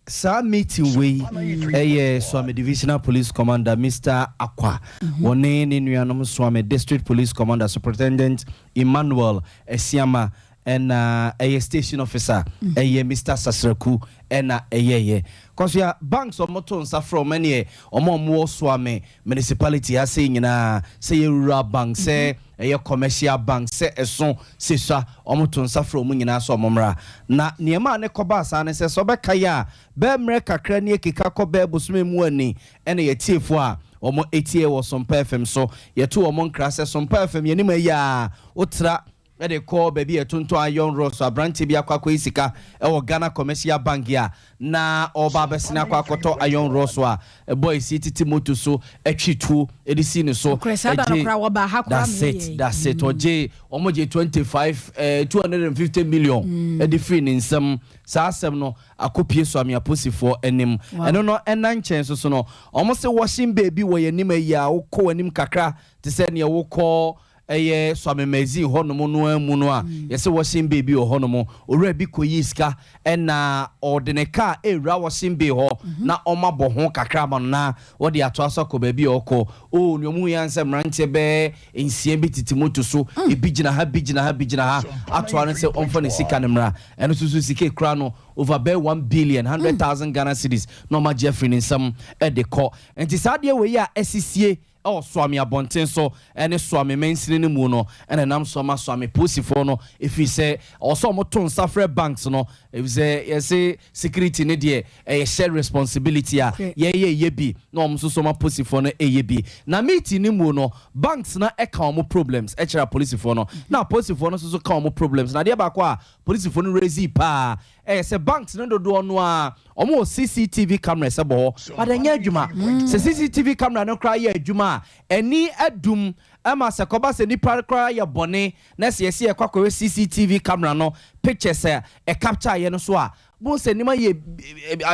Saa meeting wei ɛyɛ Suame Divisional Police Commander Mr Akwa wɔne ne nuanom Suame District Police Commander Superintendent Emmanuel Esiama ɛna ɛyɛ station officer ɛyɛ Mr Sasraku ɛna ɛyɛyɛ kɔsoa banks ɔmo to nsa frɛ ɔmo ɛneɛ ɔmo a ɔmo wɔ Suame Municipality ha sɛ nyinaa, sɛ yɛ rural bank, sɛ ɛyɛ commercial bank, sɛ ɛso sɛ sua, ɔmo to nsa frɛ ɔmo nyinaa sɛ ɔmo mmra. Na nneɛma a ne kɔba saa ne sɛ sɛ ɔbɛka yɛ a bɛɛ mmerɛ kakra ne ekeka kɔ bɛɛ bosome mu ani ɛna yɛtiefoɔ a ɔmo etie wɔ Sompa FM so yɛto ɔmo nkra sɛ Sompa FM yɛnim ayi a wotra ɛde kɔ baabi yɛtontɔn iron rod so, aberanteɛ bi akɔ akɔyi sika ɛwɔ Ghana Commercial Bank a na ɔba abɛsene akɔ akɔtɔ iron rod so a ɛbɔ esi tete moto so ɛtwi tuo ɛde si ne so. Nokorɛ, saa da no koraa wɔba ha koraa. That's it. Meyɛ. That's it. Ɔgye ɔmo gye 25 250 million ɛde firi ne nsam. Saa asɛm no akɔpie so ameaposifoɔ anim. Ɛno no ɛna nkyɛn so so no ɔmo sɛ washing bay wɔ yɛn anim ayi a wokɔ w'anim kakra te sɛ nea wokɔ ɛyɛ Suamemɛzi hɔnom no amu no a yɛsɛ washing bay wɔ hɔnom, owura bi kɔyi sika ɛna ɔde ne kaa ɛwura washing bay hɔ na ɔma bɔ ho kakra ama no na wɔde atoa so akɔ baabi a ɔkɔ o. Nea ɔmu yɛn sɛ mmeranteɛ bɛɛ nsia bi tete moto so, ebi gyina ha, bi gyina ha, bi gyina ha, atoa no sɛ ɔmfa ne sika no mmra. Ɛno nso so sika ekura no over bɛɛ 1 billion 100,000 Ghana cedis na ɔma gye afiri ne nsam ɛde kɔ. Nti saa adeɛ wei a ɛsisie ɛwɔ Suame abɔnten so ɛne Suame mansini no mu no ɛna ɛnam so ama Suame polisifoɔ no ɛfiri sɛ ɔwɔ sɛ ɔmo to nsa frɛ banks no, ɛfiri sɛ yɛse security ne deɛ, ɛyɛ shared responsibility a yɛyɛ yɛ bi na ɔmo nso so ma polisifoɔ no ɛyɛ bi. Na meeting no mu no, banks na ɛka ɔmo problems ɛkyerɛ apolisifoɔ no, na apolisifoɔ no nso so ka ɔmo problems. Na adeɛ baako a polisifoɔ no raise paa ɛyɛ sɛ banks no dodoɔ no a ɔmo wɔ CCTV cameras ɛbɔ hɔ, but ɛnyɛ adwuma. Sɛ CCTV camera no koraa yɛ adwuma a, ɛni adum ɛma sɛ kɔba sɛ nipa koraa yɛ bɔne na sɛ yɛsi yɛkɔ akɔhwɛ CCTV camera no pictures a ɛcapture yɛ no so a, bon sɛ nneɛma yɛ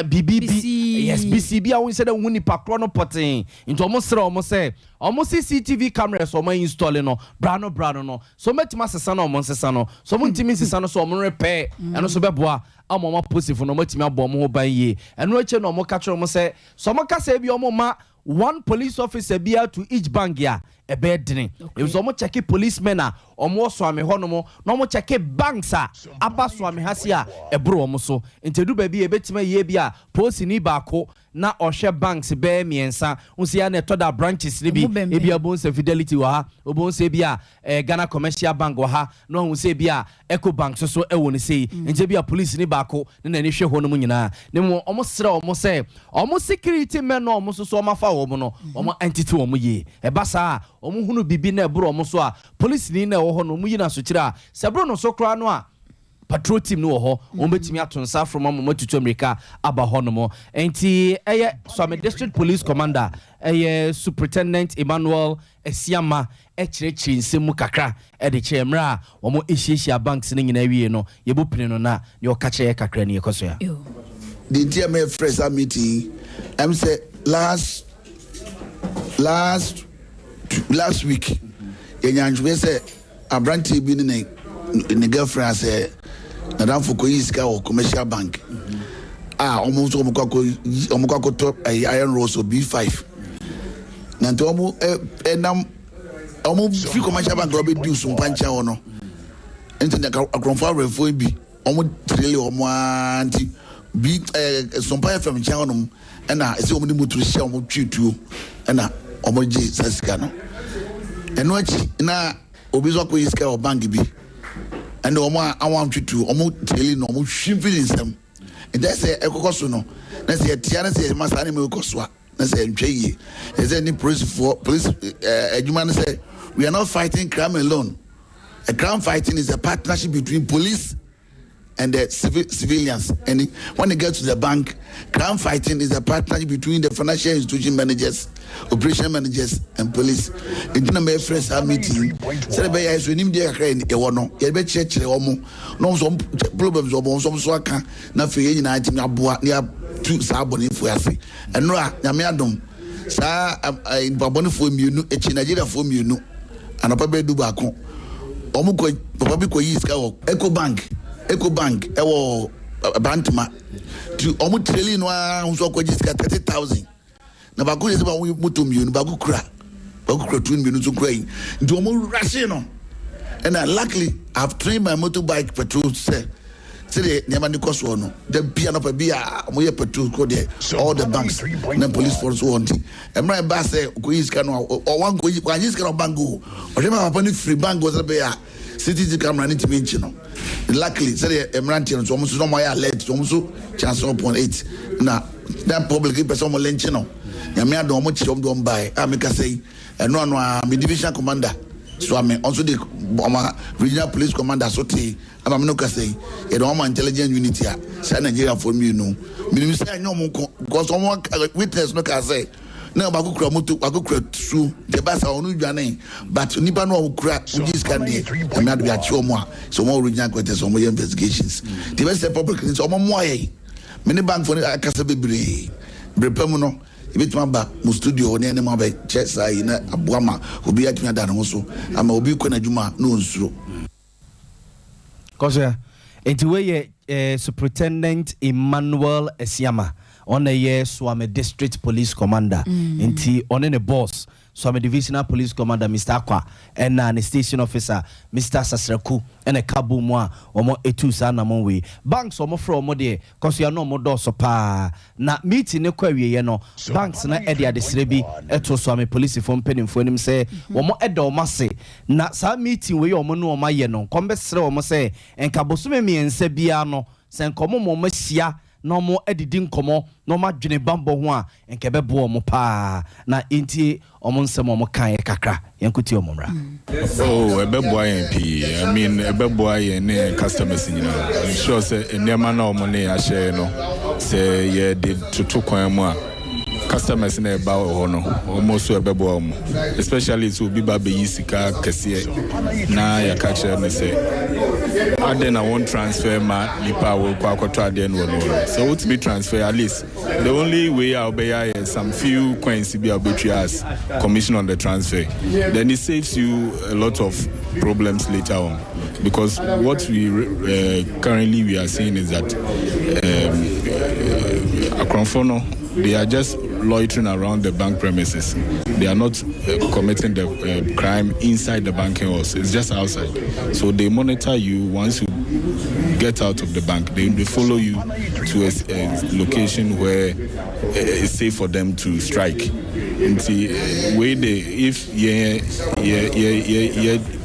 biribi bi. Yes, bisi bi a wɔn sɛ dɛ wɔn nipa korɔ no pɔtee. Nti wɔn srɛ wɔn sɛ wɔn CCTV cameras wɔn install no bra no bra no no so wɔn bɛtumi asesa no, wɔn nsesa no so, wɔn ntumi nsesa no so, wɔn repair ɛno so bɛboa ama wɔn apolisifoɔ no wɔn atumi abɔ wɔn ho ban yie. Ɛno akyi na wɔn ka kyerɛ wɔn sɛ sɛ wɔn kasa bi, wɔn ma one police officer bia to each bank a, ɛbɛyɛ dene, ebi sɛ wɔn kyɛke policemen a wɔn wɔ Suame hɔ nom na wɔn kyɛke banks a aba Suame ha si a, ɛboro wɔn so. Nti edu baabi a ebɛtumi ayie bi a polisini baako na ɔhwɛ banks bɛyɛ mmiɛnsa nsi ya na ɛtɔ da branches ni bi. Ebi abɔ nsɛ Fidelity wɔ ha, obɔ nsɛ bi a Ghana Commercial Bank wɔ ha, na ɔhun sɛ bi a Eco Bank soso ɛwɔ ne sei. Nti ebi a police ni baako ne n'ani hwɛ hɔ nom nyinaa ne mu. Ɔmo srɛ ɔmo sɛ ɔmo security men na ɔmo soso ɔmo afa wɔn no, ɔmo entity wɔn yie. Ɛba saa ɔmo hunu bibi na ɛboro ɔmo so a, police ni na ɛwɔ hɔ no, ɔmo yi n'asokyerɛ a, sɛ ɛboro no so koraa no a, patrol team no wɔ hɔ, wɔn bɛtumi ato nsa afro ma mo atutu mmirika aba hɔ nom. Nti ɛyɛ Suame District Police Commander, ɛyɛ Superintendent Emmanuel Asiama, ɛkyerɛkyerɛ nsɛm mu kakra ɛde kyerɛ mmerɛ a wɔn ahyiahyia banks no nyinaa wie no. Yɛbɔ pini no na deɛ ɔka kyerɛ yɛ kakra ni yɛkɔ so ya. Deɛ nti a mɛfrɛ saa meeting ɛm sɛ last last week yɛnya ntwene sɛ aberanteɛ bi ne ne girlfriend asɛ nadamfo kɔyi sika wɔ Commercial Bank a ɔmo nso ɔmo kɔ akɔtɔ ɛyɛ iron rods o B5. Na nti ɔmo ɛnam ɔmo fi Commercial Bank a ɔbɛdi Sumpa nkyɛn hɔ no, nti na akorɔmfo awɛfoɔ bi ɔmo tirele ɔmo aa. Nti bi Sumpa FM nkyɛn hɔ nom ɛna ɛsɛ ɔmo de moto hyɛ ɔmo twi tuo ɛna ɔmo gye saa sika no. Ɛno akyi na obi nso akɔyi sika wɔ bank bi, ɛna ɔmo a awon atwi tuo, ɔmo tirele no, ɔmo hwi mfiri nsɛm. Nti ɛsɛ ɛkɔkɔ so no na sɛ yɛtia na sɛ yɛma saa nneɛma kɔ so a, na sɛ yɛntwɛ yie, ɛsɛ ne polisifoɔ police adwuma no sɛ we are not fighting crime alone. A crime fighting is a partnership between police and the civilians, and when it gets to the bank, crime fighting is a partnership between the financial institution managers, operation managers and police. Nti na mɛfrɛ saa meeting sɛde bɛyɛ so anim deɛ kakra yɛwɔ no, yɛbɛkyerɛkyerɛ wɔn na wɔn nso wɔn problems wɔn nso nso aka, na afei yɛn nyinaa tumi aboa na yɛatu saa abɔnefoɔ ase. Ɛnora Nyame adom, saa nipa abɔnefoɔ mmienu akyi, Nigeriafoɔ mmienu, anɔpa bɛyɛ 11, wɔn kɔ papa bi kɔ yi sika wɔ Eco Bank ɛwɔ Bantama. Ti wɔn tireli no ara nso akɔgye sika 30,000, na baako yɛ sɛ baako moto mmienu, baako kura tuo, mmienu nso kura yi. Nti wɔn rushing no, ɛna luckily I have trained my motorbike patrol sɛ sɛdeɛ nneɛma ne kɔ soɔ no, da bia nɔpa bi a wɔyɛ patrol kɔ deɛ all the banks na police force wɔ. Nti mmerɛ ɛba sɛ ɔkɔyi sika no a, ɔwa nkɔyi wanyɛ sika no bank o, ɔhwɛ ma papa no firi bank wɔ sɛ bɛyɛ a CCTV camera ne ntumi nkyi no. Luckily, sɛdeɛ mmeranteɛ no so, wɔn nso wɔn ayɛ alert, wɔn nso channel 7.8 na public pɛ sɛ wɔn lɛnkyi no. Nyame adom, wɔn kyerɛ wɔn de wɔn baeɛ a meka sɛ yi ɛno ano a, me division commander so ame ɔnso de ɔma regional police commander so tee ama me no kasa yi, yɛde wɔn ma intelligence unit a saa Nigeriafoɔ mmienu. Menim sɛ ɛnyɛ wɔn nko, because wɔn witness no kaa sɛ na baako kura moto, baako kura tuo. Deɛ ba sa ɔno dwane, but nipa no a ɔkura wogye sika deɛ, Nyame adom, yɛakye wɔn a sɛ wɔn regional quarters wɔn yɛ investigations. Deɛ bɛsɛ public ni sɛ wɔn mmoa yɛn. Me ne bankfoɔ no akasa bebree. Bere pa mu no, ebitumi aba mo studio hɔ ne ɛne mo abɛkyɛ saa yi na aboa ma obi atumi ada ne ho so ama obi kɔ n'adwuma na onsuro. Kɔsɛ nti wei yɛ Superintendent Emmanuel Asiama, ɔna yɛ Suame District Police Commander. Nti ɔne ne boss. Suame Divisional Police Commander Mister Akwa ɛna ne Station Officer Mister Sasraku ɛna ɛka bɔɔ mu a wɔn tuu saa anamɔn wei. Banks a wɔn frɛ wɔn deɛ kɔ so yɛ na wɔn dɔɔso paa. Na meeting no kɔ awieɛ no, banks no de adesrɛ bi too Suame polisifoɔ mpanimfoɔ anim sɛ wɔn da wɔn ase na saa meeting wei a wɔn ne wɔn ayɛ no, nka wɔbɛsrɛ wɔn sɛ nka bosome mmiɛnsa biara no sɛ nka wɔn ma wɔn ahyia na wɔadidi nkɔmmɔ na wɔadwene bammɔ ho a, nka ɛbɛboa wɔn paa. Na yɛntie wɔn nsɛm a wɔkaeɛ kakra. Yɛnkɔtie wɔn mmra. Oh, ɛbɛboa yɛn pii. I mean, ɛbɛboa yɛn ne yɛn customers nyinaa. I'm sure sɛ nneɛma no a wɔn ne yɛn ahyɛ no, sɛ yɛde toto kwan mu a, customers na ɛba wɔ hɔ no, wɔn nso ɛbɛboa wɔn. Especially sɛ obi ba bɛyi sika kɛseɛ na yɛaka kyerɛ no sɛ adɛn na wɔn transfer ma nipa a wɔrekɔ akɔtɔ adeɛ no wɔ no hɔ no. Sɛ wotumi transfer at least the only way a wobɛyɛ ayɛ some few coins bi a wobɛtua as commission on the transfer, then it saves you a lot of problems later on, because what we currently we are seeing is that akorɔmfo no, they are just loitering around the bank premises. They are not committing the crime inside the banking halls. It's just outside. So they monitor you once you get out of the bank. They follow you to a location where it's safe for them to strike. Nti wei de, if yɛ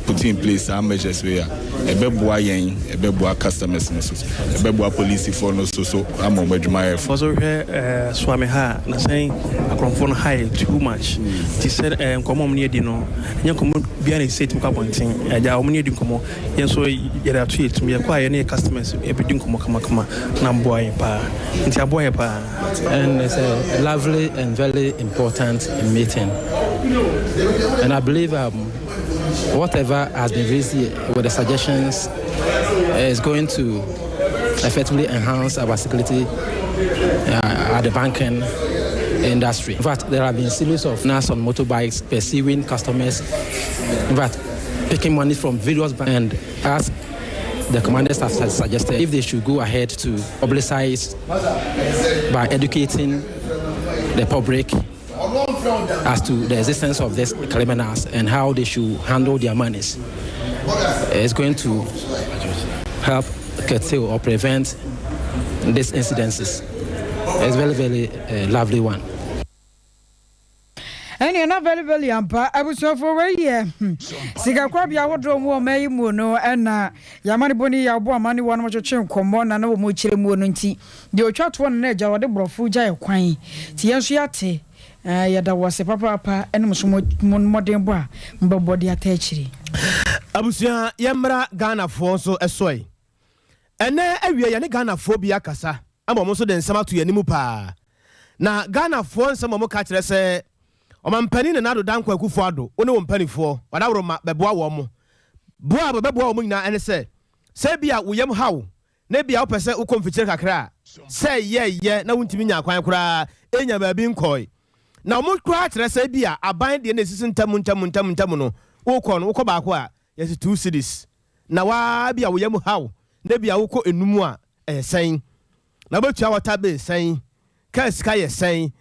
put in place some measures wei a, ɛbɛboa yɛn, ɛbɛboa customers no so, ɛbɛboa polisifoɔ no so ama wɔn adwuma yɛ fo. Wɔsɔ hwɛ Suame ha na sɛn akorɔmfoɔ no ha yɛ too much, nti sɛ nkɔmɔ a wɔn ne adi no, ɛnyɛ nkɔmɔ biara na ɛsɛ ɛtumi kɔ abɔnten. Agya wɔn ne adi nkɔmɔ, yɛn nso yɛde ato yɛ tumi yɛkɔ a yɛne yɛ customers ɛbɛdi nkɔmɔ kamakama na aboa yɛn paa, nti aboa yɛ paa. And it's a lovely and very important meeting. And I believe whatever has been raised here with the suggestions is going to effectively enhance our security at the banking industry. In fact, there have been series of nurse on motorbikes pursuing customers, in fact, picking money from various banks. And as the commanders have suggested, if they should go ahead to publicize by educating the public as to the existence of these criminals and how they should handle their monies, it's going to help curtail or prevent these incidences. It's very, very lovely one. Ɛnneɛ na very very ampa. Abusuafoɔ, wei yɛ sikakorabea ahodoɔ mu ɔma yi mu no, ɛna yɛama ne bɔne yɛ ɔbɔ ama ne wɔnom twetwe nkɔmmɔ na wɔn kyerɛ mu no. Nti deɛ ɔtwa toɔ no na agya wɔde borɔfo gya yɛ kwan, nti yɛn nso yɛate. Yɛda wɔ ase papaapa ɛne mo so mo mmɔden bɔ a mbɛbɔ de ata akyiri. Abusua, yɛmmra Ghanafoɔ nso ɛsɔe. Ɛnɛ awie, yɛne Ghanafoɔ bi akasa ama ɔmo nso de nsɛm ato yɛn anim paa. Na Ghanafoɔ nsɛm a ɔmo ka kyerɛ sɛ ɔmampanin Nana Addo Dankwa Akufo Addo, wo ne wo mpanimfoɔ wadaworo ma bɛboa wɔn mo boa a bɛbɛboa wɔn nyinaa, ɛne sɛ bi a wo yam haw na bi a wopɛ sɛ wokɔ mfikyire kakra a, sɛ yɛyɛ na wontumi nya kwan koraa ɛnya baabi nkɔe. Na ɔmo koraa kyerɛ sɛ bi a aban deɛ na esisi ntam ntam ntam ntam no, wokɔ no, wokɔ baako a, yɛsi 2 cedis. Na waa bi a wo yam haw na bi a wokɔ enum a, ɛyɛ sɛn na wobɛtua water bill sɛn, kaa sika yɛ sɛn?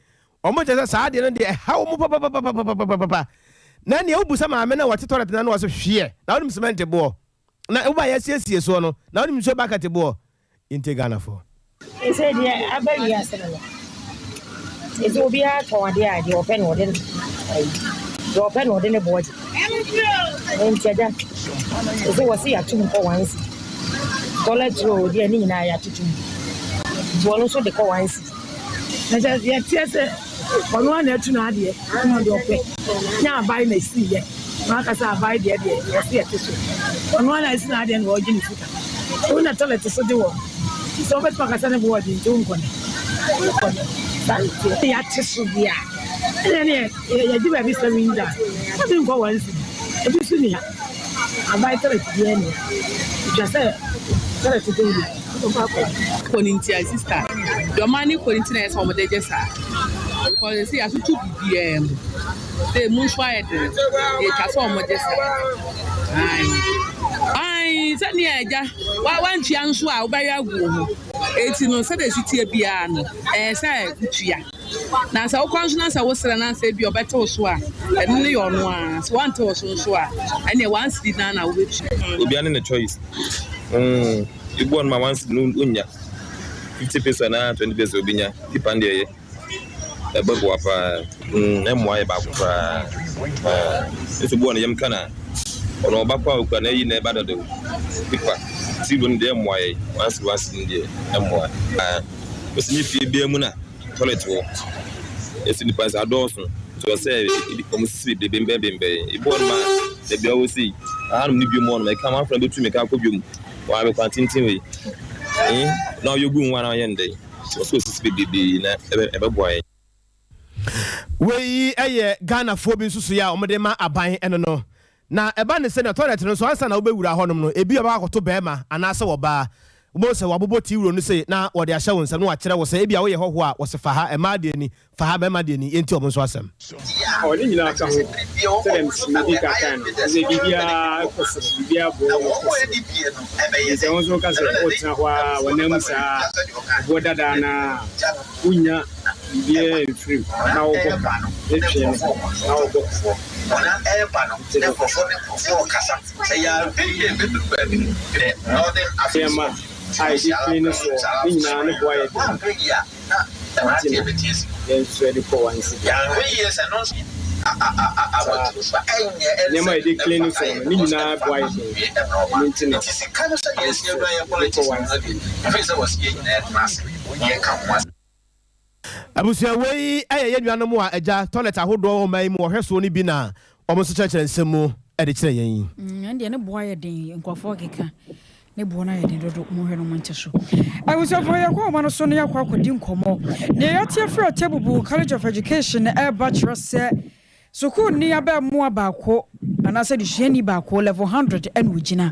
Ɔmo kyerɛ sɛ saa adeɛ no deɛ, ɛha wɔn papapapapapapa. Na nea wobusa maame na wɔte toilet na no wɔ so hweɛ na wonim cement boɔ na woba yɛasiesie soɔ no, na wonim nsuo bucket boɔ. Yɛntie Ghanafoɔ. Ɛsɛ deɛ aba wiase no, ɛsɛ obiara tɔn adeɛ a, deɛ ɔpɛ na ɔde ayi, deɛ ɔpɛ na ɔde ne boɔ gye. Nti agya, ɛsɛ wɔ se yɛato mu kɔ 1 cedi. Toilet roll deɛ, ne nyinaa yɛatoto mu, nti ɔno nso de kɔ 1 cedi. Na sɛ yɛteɛ sɛ ɔno ana atu n'adeɛ na ɔde ɔpɛ nyɛ aban na esi yɛ na aka sɛ aban deɛ wɔsi yɛte so, ɔno ana esi n'adeɛ na ɔgye ne sika. Wo na toilet so de wɔ sɛ wobɛtumi akasa ne boɔ de, nti wonkɔ ne wonkɔ ne saa nteɛ yɛate so deɛ a, ɛnɛ ne yɛgye baabi sɛ winda ebi nkɔ 1 cedi, ebi so ni ha. Aban toilet biara ni ha, etwa sɛ toilet de wo deɛ wobɛkɔ akɔ. Kɔ ne nti a, sister, deɛ ɔman ne kɔ ne nti na ɛsɛ sɛ wɔde gye saa, because ɛsɛ yɛatoto biribiara mu sɛ emu nso ayɛ den deɛ, atwa sɛ wɔgye saa. Ae, sɛnea agya wantua nso a, wobɛyɛ agu wo ho. Eti no, sɛdeɛ esi tie biara no, ɛyɛ sɛ wotua. Na sɛ wokɔ nso na sɛ wosrɛ na sɛ ebia ɔbɛte wo so a, ɛno no yɛ ɔno ara. Sɛ wante wo so nso a, ɛnneɛ one cedi no ara na wobɛtua. Obiara ne ne choice. Mm, ebi wɔ nom a one cedi no onnya. 50 peso anaa 20 peso obenya. Pipa no deɛ ɛyɛ. Ɛbɛboa paa. Mm, ɛmmoa yɛ baako koraa. Ah, nso bi wɔ no yam ka na ɔno ɔba kɔ a okura na ayi na ɛba dada o. Pipa, zero no deɛ ɛmmoa yɛ. One cedi, one cedi no deɛ ɛmmoa. Ah, wosi nye fie biara mu na toilet wɔ. Esi nipa nso adɔɔso. Nti ɔsɛ wɔn sisi bebree bembɛn bembɛn. Ebi wɔ nom a baabi a wɔwɔ sei, ahanom ne biom wɔ nom. Ɛka wɔn afra bɛtu mmirika akɔ biom. Wɔn abɛkwan tenten wei. Eh, na ɔyɛ gu ho anaa ɔyɛ ndɛn. Nti ɔsɛ osisi bebrebe na ɛbɛboa yɛn. Wei yɛ Ghanafoɔ bi nsusuiɛ a wɔde ma aban no no. Na ɛba ne sɛnea toilet no nso ansa na wobɛwura hɔnom no, ebia wobɛkɔ akɔto barima anaasɛ ɔbaa. Wobɛhu sɛ wɔabobɔ tea wuro no sei na wɔde ahyɛ wo nsam na wɔakyerɛ wo sɛ ebia woyɛ hɔhoɔ a, wɔse fa ha, mmaa deɛ ni, fa ha, mmarima deɛ ni, yɛnti wɔn nso asɛm. Ɔ, ne nyinaa ka ho bi. Sɛdeɛ medii kan kae no, ɛsɛ sɛ biribiara kɔ soro, biribiara boɔ kɔ soro. Enti sɛ wo nso woka sɛ woretena hɔ ara w'ananmu saa a, ɛboɔ dada no ara a, wonnya biribiara mfiri mu na wobɔ ka, ne twe no na wobɔ ka. Nti no, nneɛma a yɛde clean soɔ ne nyinaa ne boɔ ayɛ den nti na yɛn nso yɛde kɔ one cedi. Saa nneɛma a yɛde clean soɔ no ne nyinaa boɔ ayɛ den ɛno nti na yɛn nso yɛde kɔ one cedi. Abusua wei yɛ yɛn nuanom a agya toilet ahodoɔ wɔ ɔman yi mu wɔhwɛ soɔ no bi na wɔn nso kyerɛkyerɛ nsɛm mu de kyerɛ yɛn yi. Ɛno deɛ ne boɔ ayɛ den nkurɔfoɔ keka ne boɔ no ayɛ den dodo monhwɛ no monte so. Abusuafoɔ yɛkɔ nwoma no so na yɛakɔ akɔdi nkɔmmɔ. Deɛ yɛate afiri Atebubu College of Education ɛreba kyerɛ sɛ Sukuuni abɛɛmoa baako anaasɛ adesuani baako, level hundred, na ogyina.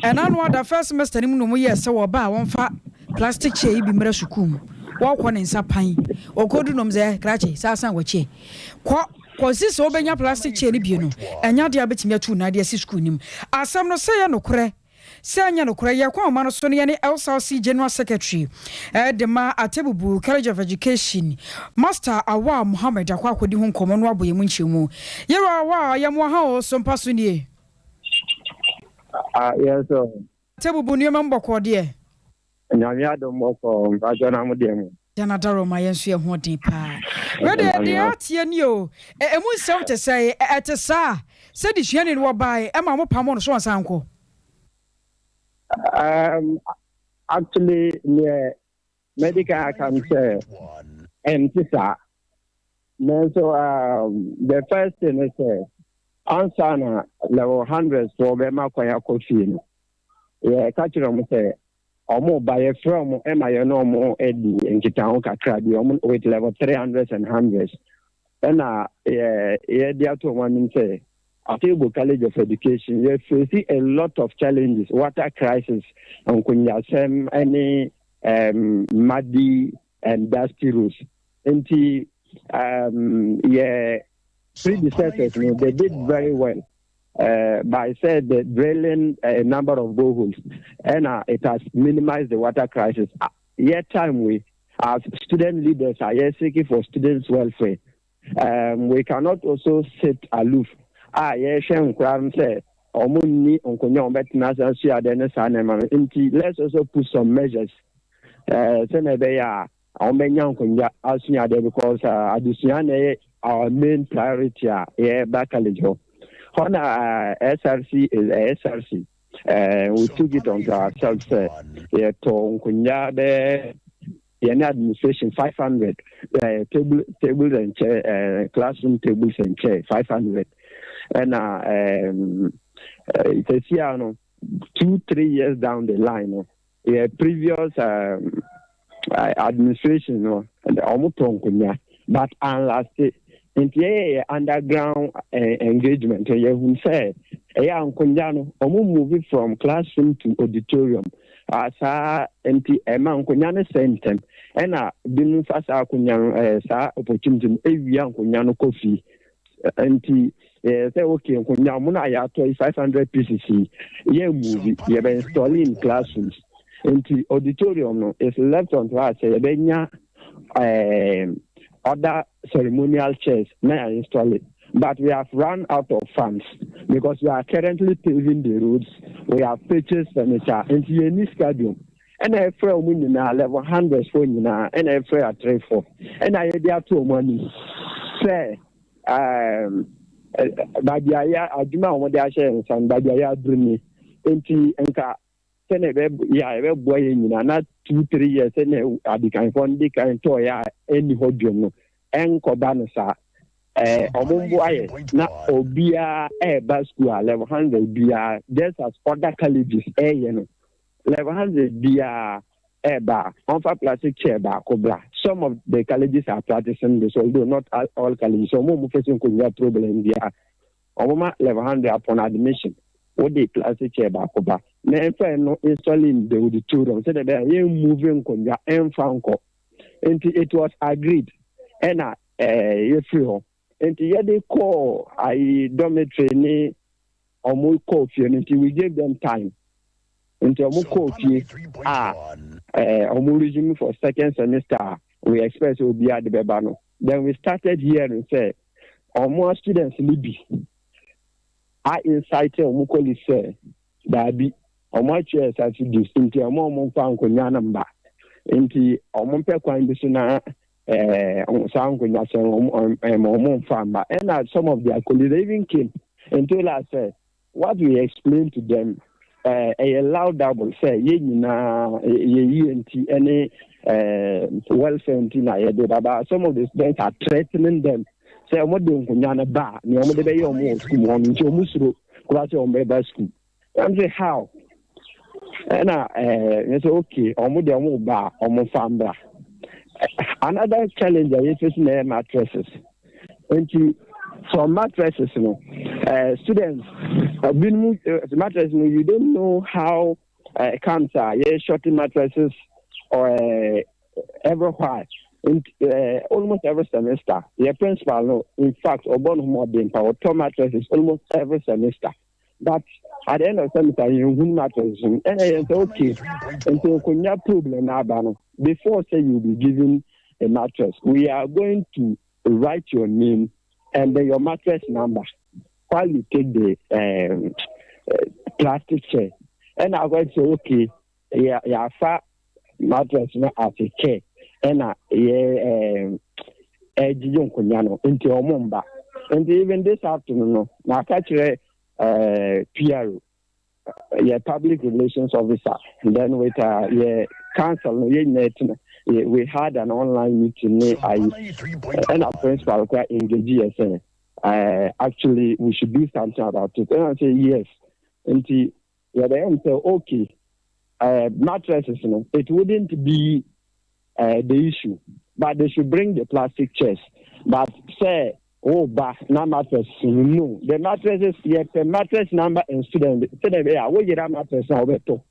Ɛna ano ada first semester no mu na wɔyɛɛ sɛ wɔba a wɔmfa plastic chair yi bi mmra sukuu mu. Wɔkɔ ne nsa pan. Wɔkɔdu nom sɛ, krakye, saa san w'akyi ɛ. Kɔ, kɔsi sɛ wobɛnya plastic chair no bi no, ɛnyɛ adeɛ a wobɛtumi atu wo nan de asi sukuu no mu. Asɛm no, sɛ ɛyɛ nokorɛ Sɛ ɛnyɛ nokorɛ, yɛkɔ ahoma no so na yɛne LSRC General Secretary de ma Atebubu College of Education, Master Awal Mohammed akɔ akɔdi ho nkɔmmɔ na wabɔ yɛn mu nkyɛmu. Yɛwura Awal, yɛmoa ha o, so mpa so nie? Ah, yes o. Atebubu nneɛma mu bɔkɔɔ deɛ? Nyame adom bɔkɔɔ, mpakyɛ na mo deɛ mu? Ghana Daroma yɛn nso yɛn ho den paa. Wei deɛ deɛ ateɛ nie o. Ɛmu nsɛm te sɛn? Ɛte saa sɛ desuani no wɔbae ɛma wɔn pamoo no so ɔnsan nkɔ? Um, actually neɛ mɛdi kan aka no sɛ ɛnte saa. Nanso um, the first thing ne sɛ ansa na level hundreds foɔ bɛma kwan akɔ fie no, yɛka kyerɛ wɔn sɛ Ɔmo ba yɛfrɛ ɔmo ma yɛne ɔmo di nkitaho kakra bi ɔmo with level 300 and hundreds ɛna yɛ yɛde ato ɔmo anim sɛ Atebubu College of Education yɛ face a lot of challenges, water crisis, nkonnyasɛm ɛne um, muddy and dusty roads. Nti um, yɛ predecessors no they did very well. By sɛ the drilling a number of boreholes ɛna it has minimized the water crisis. Yɛ time wei as student leaders a yɛ seeking for students welfare we cannot also sit aloof a yɛhwɛ nkora no sɛ wɔn nni nkonnwa wɔn bɛtena ase asua adeɛ ne saa nneɛma no nti let's also put some measures sɛnea ɛbɛyɛ a Wɔbɛnya nkonnwa asua adeɛ because adesua na ɛyɛ our main priority a yɛba college hɔ. Hɔ na SRC is SRC. We took it onto ourselves sɛ yɛtɔ nkonnwa bɛyɛ yɛne administration 500 table tables and chair classroom tables and chair 500 ɛna um, sɛsia no 2-3 years down the line no yɛ previous administration no wɔn tɔ nkonnwa but anlast nti yɛyɛ yɛ underground engagement yɛhu sɛ ɛyɛ nkonnwa no wɔn move from classroom to auditorium saa nti ɛma nkonnwa no sɛ ntɛm ɛna binom fa saa akonnwa no saa opportunity no ewia nkonnwa no kɔ fie nti sɛ okay nkonnwa mo na yɛatɔ yi 500 pieces yi yɛ move yɛbɛ install in classrooms nti auditorium no is left on to us sɛ yɛbɛnya other ceremonial chairs na yɛ install it but we have run out of funds because we are currently paving the roads we have purchased furniture nti yɛn ni sika biom ɛna ɛfrɛ wɔn nyinaa level hundreds fo nyinaa ɛna ɛfrɛ atrefo ɛna yɛde ato wɔn anim sɛ ɛɛm baabi a yɛ adwuma a wɔde ahyɛ yɛn nsa no baabi a yɛaduru ni nti nka sɛnea ɛbɛyɛ a ɛbɛboa yɛn nyinaa na 2, 3 years sɛnea adikanfoɔ no di kan tɔɔyɛ a ɛnni hɔ dwom no ɛnkɔba no saa ɔmo mboa yɛ na obiara ɛɛba school a level 100 biara, just as other colleges ɛɛyɛ no, level 100 biara ɛɛba a ɔmfa plastic chair baako bra. Some of the colleges are practicing this, although not all colleges. Ɔmo a ɔmo face nkonnwa problem biara, ɔmo ma level 100 upon admission wode plastic chair baako ba na ɛmfa no install in the auditorium sɛdeɛ ɛbɛyɛ yɛn move nkonnwa ɛmfa nkɔ. Nti it was agreed ɛna yɛfiri hɔ nti yɛde kɔɔ ayi dormitory ne ɔmo kɔɔ fie no. Nti we gave them time nti ɔmo kɔɔ fie a ɔmo resume for second semester a we expect sɛ obiara de bɛba no. Then we started hearing sɛ ɔmo students ni bi a incite ɔmo colleagues sɛ daabi, ɔmo atwa subsidies nti ɔmo nfa nkonnwa no mba nti ɔmo mpɛ kwan bi so na saa nkonnwa sɛ ɔmo nfa mba. Ɛna some of their colleagues even came and told us sɛ what we explained to them ɛyɛ laudable sɛ yɛn nyinaa yɛ yie nti ɛne welfare nti na yɛde ba, but some of the students are threatening them sɛ ɔmo de nkonnwa no ba a nea ɔmo de bɛyɛ ɔmo wɔ school mu hɔ no nti ɔmo suro koraa sɛ ɔmo bɛba school. I'm say how ɛna n sɛ okay, ɔmo de ɔmo ba a ɔmo fa mbra. Another challenge a yɛfɛsi na ɛyɛ mattresses. Nti some mattresses no students binom mattress no, you don't know how comes a yɛ shorting mattresses or every while nti almost every semester yɛ principal no, in fact, ɔbɔ no ho ɔden pa ɔtɔ mattresses almost every semester, but at the end of semester yɛn hu mattresses no. Ɛna yɛn sɛ okay, nti nkonnwa problem na aba no, before say you be given a mattress, we are going to write your name and then your mattress number while you take the plastic chair. Ɛna akɔ sɛ okay, yɛ yɛafa mattress no as a chair ɛna yɛ ɛgyegye nkonnwa no nti ɔmo mba. Nti even this afternoon no na aka kyerɛ PRO, yɛ public relations officer, then with yɛ council no yɛ nyinaa tena we had an online meeting ne ayi ɛna principal kora engage yɛ sɛ actually we should do something about it. Ɛna say yes, nti yɛbɛyɛ sɛ okay, mattresses no, it wouldn't be the issue, but they should bring the plastic chairs. But say oh ba na mattress no, the mattresses yɛ pɛ mattress number and student sɛdeɛ ɛbɛyɛ a woyera mattress na wobɛtɔ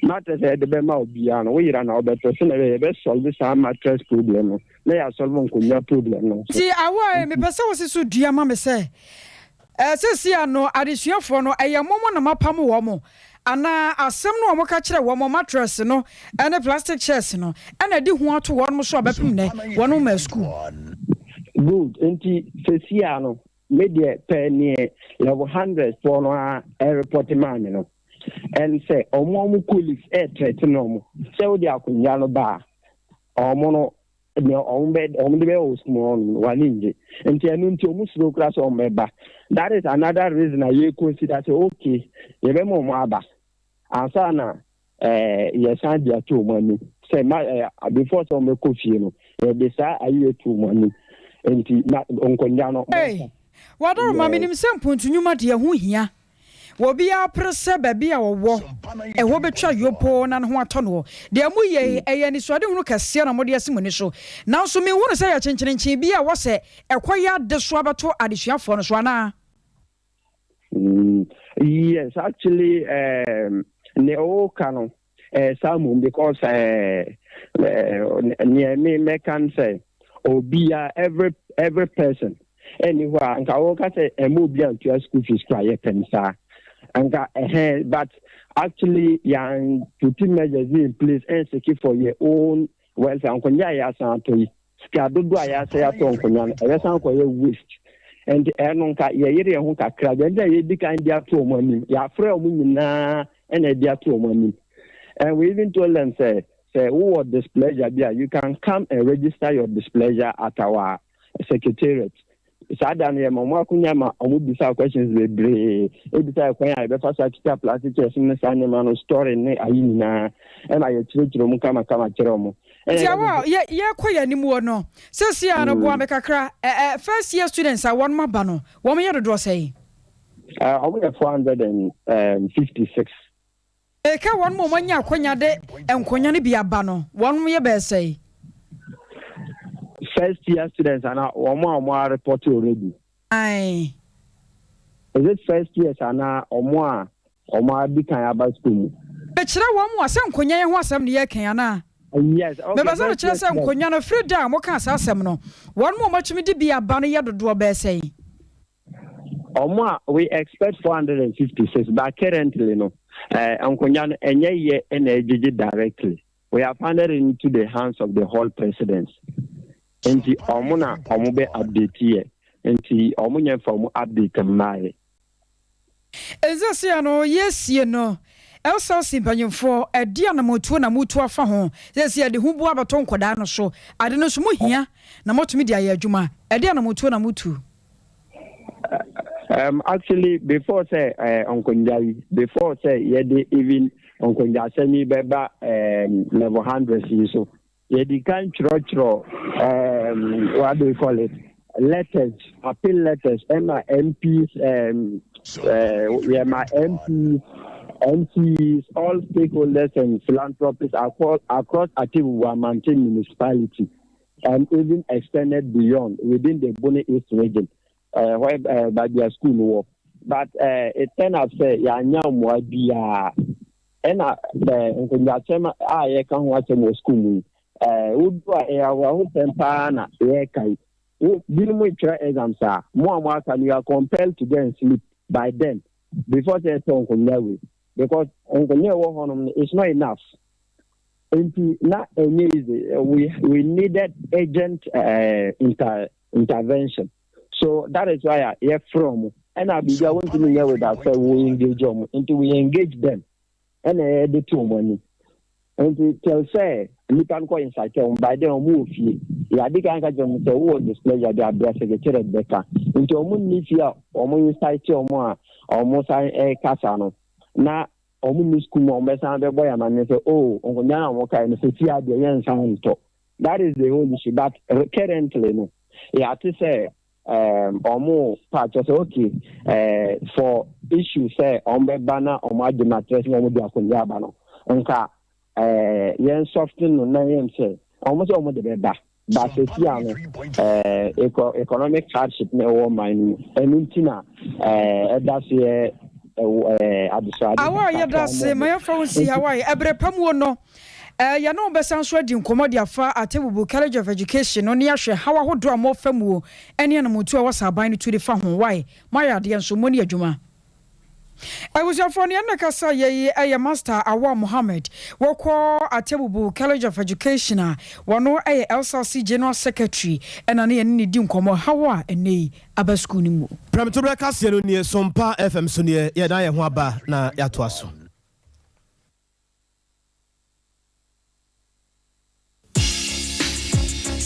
mattress a yɛde bɛma obiara no woyera na wobɛtɔ sɛdeɛ ɛbɛyɛ yɛbɛ solve saa mattress problem no na yɛ solve nkonnwa problem no. Nti awo mepɛ sɛ wosi so dua ma me sɛ sɛsi a no adesuafoɔ no ɛyɛ momo na mapam wɔ mo anaa asɛm no a wɔka kyerɛ wɔn mattress no ɛne plastic chairs no ɛna ɛde ho ato wɔn so a bɛpem nɛ wɔn ma school. Good, nti sɛsi a no me deɛ pɛ neɛ level 100 foɔ no a ɛ report maa me no ɛn sɛ ɔmo colleagues ɛ threaten ɔmo sɛ wode akonnwa no ba a ɔmo no nea ɔmo bɛ ɔmo de bɛ wɔ sukuu hɔ no wani ngye nti ɛno nti ɔmo suro kora sɛ ɔmo bɛba. That is another reason a yɛ consider sɛ okay, yɛbɛma ɔmo aba ansa na yɛsan de ato ɔmo anim sɛ ma before sɛ ɔmo bɛkɔ fie no yɛde saa ayi ato ɔmo anim nti na nkonnwa no. Hey, wadɔrɔ ma menim sɛ mpontunwuma deɛ ho hia obiara pere sɛ baabi a wɔwɔ ɛhɔ bɛtwa yopo na ne ho atɔ no. Deɛ moyɛ yi ɛyɛ anisoadehunu kɛseɛ na mode asi mo ani so, nanso menhunu sɛ yɛ kyenkyerenkyen bi a wɔ sɛ ɛkɔyɛ ade so abɛto adesuafoɔ no so anaa? Yes, actually, ne ɔka no saa mmom because nea me mɛka no sɛ obia every person ɛni hɔ a nka wɔka sɛ ɛma obi antua school fees kora yɛpɛ no saa nka ɛhɛn, but actually yɛn putting measures in place ɛn seek for your own welfare. Nkonnwa a yɛasan atɔ yi. sika dodoɔ a yɛasɛ yɛatɔ nkonnwa no ɛbɛsan akɔyɛ waste. Nti ɛno nka yɛyere yɛn ho kakra deɛ nti a yɛdi kan de ato wɔn anim. Yɛafrɛ wɔn nyinaa ɛna ɛde ato wɔn anim. And we even told them sɛ sɛ wowɔ displeasure bi a you can come and register your displeasure at our secretariat. Saa da no yɛma wɔn akonya ma wɔn bisa questions bebree. Ebisa kwan a yɛbɛfa so akita plastic chairs ne saa nneɛma no story ne ayi nyinaa ɛna yɛkyerɛkyerɛ mu kamakama kyerɛ wɔn. Nti awɔ yɛ yɛkɔ yɛn anim wɔ no sɛsi a no boa me kakra ɛ ɛ first year students a wɔn aba no wɔn yɛ dodoɔ sɛn? Wɔn yɛ 456. Eka wɔn mu a wɔanya akonya de nkonya no bi aba no wɔn yɛ bɛyɛ sɛn? First year students ana wɔn a wɔn a report already? Aye. Is it first years ana wɔn a wɔn adi kan aba school mu? Mekyerɛ wɔn a sɛ nkonya yi ho asɛm ne yɛka anaa? Yes. Okay. Mepɛ sɛ mekyerɛ sɛ nkonya no firi da a mokaa saa asɛm no wɔn mu a wɔatumi de bi aba no yɛ dodoɔ bɛyɛ sɛn? Wɔn a we expect 456 but currently no nkonya no ɛnyɛ yɛ ɛna ɛgyegye directly. We have handed it into the hands of the hall presidents. Nti wɔn na wɔn bɛ update yɛ. Nti wɔn nyɛ fa wɔn update mmaa yɛ. Nsesia no yɛsie no SLC mpanyimfoɔ ɛde anamotuo na motu afa ho sɛsi yɛde ho bu abɛtɔ nkɔdaa no so ade no nso mohia na motumi de ayɛ adwuma ɛde anamotuo na motu. Actually, before sɛ nkonnwa yi, before sɛ yɛde even nkonnwa asɛm yi bɛba level 100 yi so, yɛdi kan twerɛtwerɛ what do you call it, letters, appeal letters ɛma MPs, yɛma MPs, MCs, all stakeholders and philanthropists across Atebubu Amantin municipality and even extended beyond within the Bono East region where baabi a school no wɔ. But it turn out sɛ yɛanya mmoa biara ɛna nkonnwasɛm a yɛka ho asɛm wɔ school mu yi, wodu a ɛyɛ awerɛhosɛm paa na yɛreka yi. Wo binom twerɛ exams a mo a mo aka no, you are compelled to go and sleep by then before sɛ ɛtɔ nkonnwa wei because nkonnwa ɛwɔ hɔnom no it's not enough. Nti na ɛnyɛ easy. We needed urgent intervention, so that is why a yɛfrɛ ɔmo ɛna biribi a wɔntumi nyɛ without sɛ we engage ɔmo. Nti we engage them ɛna yɛde to ɔmo anim. Nti till sɛ nipa no kɔ incite ɔmo, by then ɔmo wɔ fie. Yɛade kan ka kyerɛ ɔmo sɛ wowɔ displeasure de abrɛ secretariat bɛka. Nti ɔmo nni fie a ɔmo incite ɔmo a ɔmo san ɛkasa no na ɔmo ni school mu a ɔmo bɛsan bɛbɔ yɛn amane sɛ oh, nkonnwa na ɔmo kae no sɛ fie adeɛ yɛn nsa ntɔ. That is the whole issue. But currently no yɛate sɛ ɔmo pa kyerɛ sɛ okay, for issue sɛ ɔmo bɛba na ɔmo agye mattress na ɔmo de akonnwa aba no nka yɛn soften no na yɛn sɛ ɔmo sɛ ɔmo de bɛba, but sɛsi a no economic hardship na ɛwɔ ɔman no mu ɛno nti na ɛda so yɛ ɛwɔ adesuade. Awa yɛda ase ma yɛmfa wo nsi Hawaii ɛberɛ pa mu no yɛne wo bɛsan so adi nkɔmmɔ de afa Atebubu College of Education no ne ahwɛ haw ahodoɔ a mɔfa mu o ɛne anamotu a ɛwɔ sɛ aban no tu de fa ho. Wae moayɛ adeɛ nso mo ne adwuma. Abusuafoɔ no yɛn kasa yɛyi ɛyɛ Master Awa Mohammed wɔkɔ Atebubu College of Education a wɔno ɛyɛ SLC General Secretary ɛna ne yɛne ne di nkɔmmɔ haw a ɛnɛ yi aba sukuu no mu. Prɛmtoberɛ kaseɛ no nie, Sompa FM so neɛ yɛdan yɛn ho aba na yɛatoa so.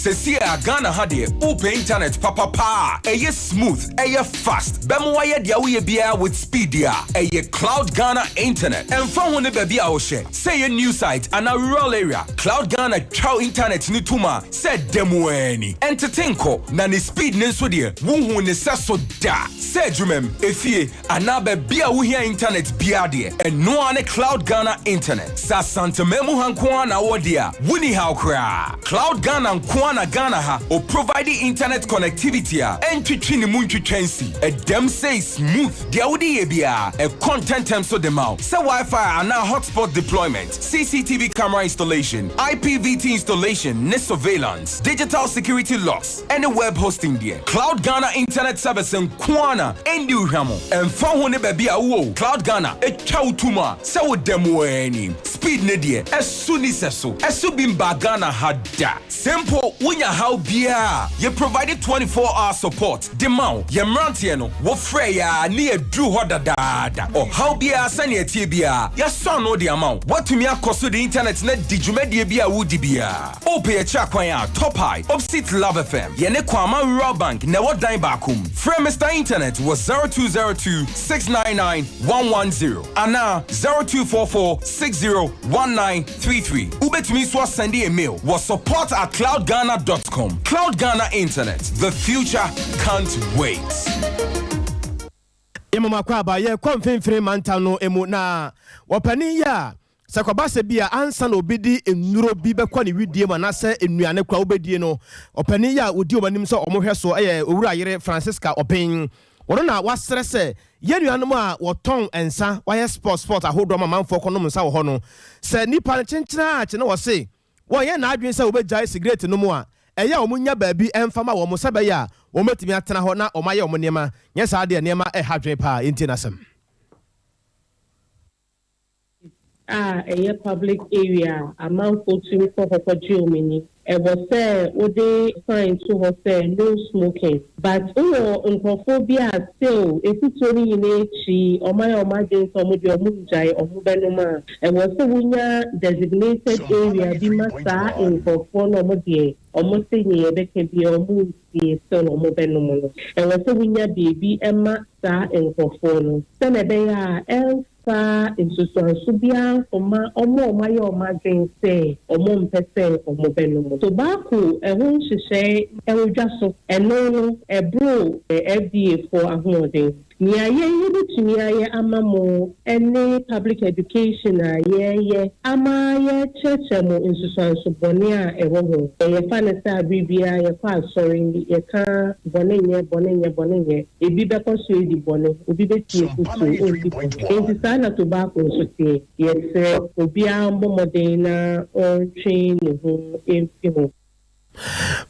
Sɛsi a Ghana ha deɛ wopɛ internet papapa a ɛyɛ smooth, ɛyɛ fast, bɛma wayɛ deɛ woyɛ biara with speed a ɛyɛ Cloud Ghana internet. Ɛmfa ho ne baabi a wohyɛ, sɛ ɛyɛ new site anaa rural area, Cloud Ghana twa internet ne tom a sɛ da mu ani ɛntete nkɔ na ne speed ne nso deɛ wohu ne sɛ so da sɛ adwumam, efie anaa baabi a wohia internet biara deɛ ɛnoa ne Cloud Ghana internet. Sɛ Asanteman mu ha nko ara na wɔ deɛ a woni haw koraa. Cloud Ghana nko ara na Ghana ha o provide internet connectivity a ɛntwitwi ne mu ntwitwa nsi ɛdɛm sɛ smooth. Deɛ wode yɛ biara ɛkɔ ntɛntɛm so de ma wo sɛ Wi-Fi anaa hotspot deployment, CCTV camera installation, IPVT installation ne surveillance, digital security locks ɛne web hosting deɛ Cloud Ghana internet service nko ara na ɛndi hwam. Ɛmfa ho ne baabi a wowɔ, Cloud Ghana ɛtwa wo tom a sɛ wo da mu ani speed ne deɛ ɛso ni sɛ so ɛso bi mba Ghana ha da simple. Wonya haw biara a, yɛ provide 24 hour support de ma wo. Yɛn mmeranteɛ no, wofrɛ yɛn a ne yɛduru hɔ dadaada. Ɔhaw biara sɛnea ɛteɛ biara, yɛasɔ ano de ama wo. Woatumi akɔ so de internet no adi dwumadie bi a woredi biara. Wopɛ yɛn akyiri akwan a, Top High, opposite Love FM. Yɛne Kwama Rural Bank na ɛwɔ dan baako mu. Frɛ Mister Internet wɔ 0202 699 110 anaa 0244 60 1933. Wobɛtumi nso asɛnde yɛn mail wɔ support at cloudghana dot com. Cloud Ghana Internet, the future can't wait. Yɛma mo akwaaba, yɛrekɔ mfimfini mantam no mu na wɔpanin yi a sɛ kɔba sɛ bi a ansa na obi de nnuro bi bɛkɔ ne widie mu anaasɛ nnuane koraa wobɛdie no, ɔpanin yi a ɔdi wɔn anim sɛ wɔhwɛ soɔ yɛ Owura Yere Francisca Ɔben. Wɔno na wasrɛ sɛ yɛn nuanom a wɔtɔn nsa, wɔayɛ sport sport ahodoɔ ma amanfoɔ kɔnom nsa wɔ hɔ no, sɛ nnipa no kyenkyen ara kye na wɔse wɔnyɛ n'adwene sɛ wɔbɛgyae sigaret nom a, ɛyɛ a wɔnya baabi mfa ma wɔn sɛ ɛbɛyɛ a wɔbɛtumi atena hɔ na wɔayɛ wɔn nneɛma, nyɛ saa deɛ nneɛma reha adwene paa. Yɛntie n'asɛm. A ɛyɛ public area a amanfoɔ tumi kɔ hɔ kɔgye wɔn ani. Ɛwɔ sɛ wode sign to hɔ sɛ no smoking. But wowɔ nkorɔfoɔ bi a still afutuo no nyinaa akyi wɔn ayɛ wɔn adwene sɛ wɔn deɛ wɔn ngyae, wɔn bɛnom a, ɛwɔ sɛ wonya designated area bi ma saa nkorɔfoɔ no a wɔn deɛ wɔn se nea yɛbɛka biara wɔn ntie still wɔn bɛnom no. Ɛwɔ sɛ wonya baabi ma saa nkorɔfoɔ no sɛdeɛ ɛbɛyɛ a ɛmfa Fa nsusuanso biara nkɔma wɔn a wɔayɛ wɔn adwene sɛ wɔmpɛ sɛ wɔbɛnom no. Tobacco ho nhyehyɛe wɔ dwa so. Ɛno no, ɛboro FDA foɔ ahoɔden. Nea yɛn yɛbɛtumi ayɛ ama mo ne public education a yɛreyɛ ama yɛrekyerɛkyerɛ mo nsusuanso bɔne a ɛwɔ ho. Yɛfa no sɛ abere biara yɛkɔ asɔre, yɛka bɔne nyɛ, bɔne nyɛ, bɔne nyɛ. Ebi bɛkɔ so adi bɔne, obi bɛtie afotuo, ɔnndi bɔne. Enti saa na tobacco nso teɛ. Yɛsrɛ obiara mmɔ mmɔden na ɔntwe ne ho mfi ho.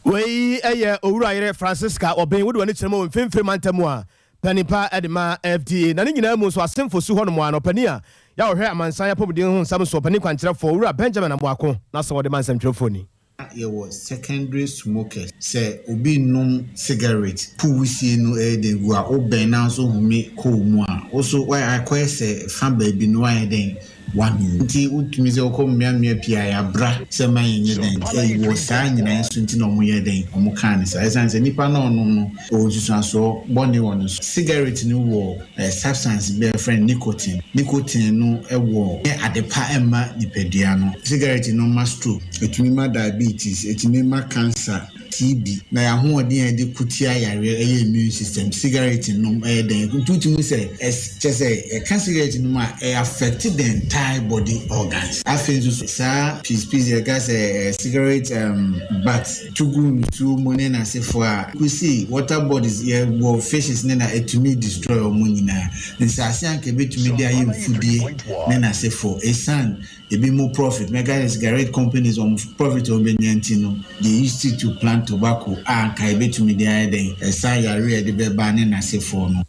Wei yɛ Owurayere Francisca Obeng, wode w'ani kyerɛ mu wɔ Mfimfini Mantam mu a, panin pa de ma FDA. Na ne nyinaa mu nso, Asemfo su hɔnom ara no, ɔpanin a yɛ a ɔhwɛ amansan apɔmuden ho nsɛm so, ɔpanin kwankyerɛfoɔ, Owura Benjamin Amoako, n'asɛm a ɔde ma nsɛmtwerɛfoɔ ni. Na yɛwɔ secondary smokers, sɛ obi renom sigaret, puw wusie no ɛyɛ dɛn gu a, wobɛn na nso home kɔ wo mu a, wo nso akɔyɛ sɛ fa baabi no woayɛ dɛn woanom. Nti wotumi sɛ wokɔ mmeammea pii a yɛabra sɛ mma yɛnyɛ dɛn, wɔ saa nyinae so nti na wɔyɛɛ dɛn, wɔkaa no saa. Ɛsiane sɛ nipa no a ɔnom no ɔwɔ nsusuansoɔ bɔne wɔ ne so. Sigaret no wɔ substance bi a yɛfrɛ no nicotine. Nicotine no wɔ nyɛ ade pa mma nipadua no. Sigaret no ma stroke, ɛtumi ma diabetes, ɛtumi ma cancer, TB, na yɛn ahoɔden a yɛde ko tia yareɛ ɛyɛ immune system. Sigaret nom ɛyɛ dɛn? Nti wotumi hu sɛ kyerɛ sɛ yɛka sigaret nom a ɛ affect the entire body organs. Afei nso so saa piece piece yɛka sɛ cigarette butt to gu nsuo mu ne n'asefoɔ a, kɔsi water bodies yɛwɔ fishes ne na ɛtumi destroy wɔn nyinaa. Nsaase a anka ɛbɛtumi de ayɛ mfudie ne n'asefoɔ ɛsiane ebi mo profit, mɛka sɛ cigarette companies wɔn profit a wɔbɛnya nti no, they used it to plant tobacco a anka ɛbɛtumi de ayɛ dɛn, ɛsa yareɛ a ɛde bɛba ne n'asefoɔ no.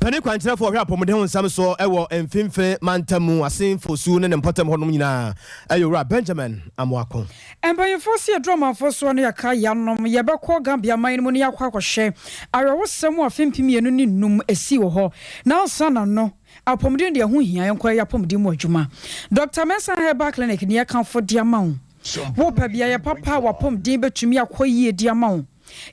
Panin kwankyerɛfoɔ a ɔhwɛ apɔmuden ho nsɛm soɔ wɔ Mfimfini Mantam mu, Asin Fosu ne ne mpɔtam hɔnom nyinaa yɛ Owura Benjamin Amoako. Mpanyimfoɔ se yɛduru amanfoɔ soɔ no yɛka yanom, yɛbɛkɔ Gambia man no mu na yɛakɔ akɔhwɛ awerɛhosɛm a afe 2005 ɛsii wɔ hɔ. Na ansa na no, apɔmuden deɛ ɛho hia, yɛnkɔyɛ y'apɔmuden mu adwuma. Dɔkta Mensah Herbal Clinic ne yɛkamfo de ama wo. Wopɛ beaeɛ papa a w'apɔmuden bɛtumi akɔ yie de ama wo.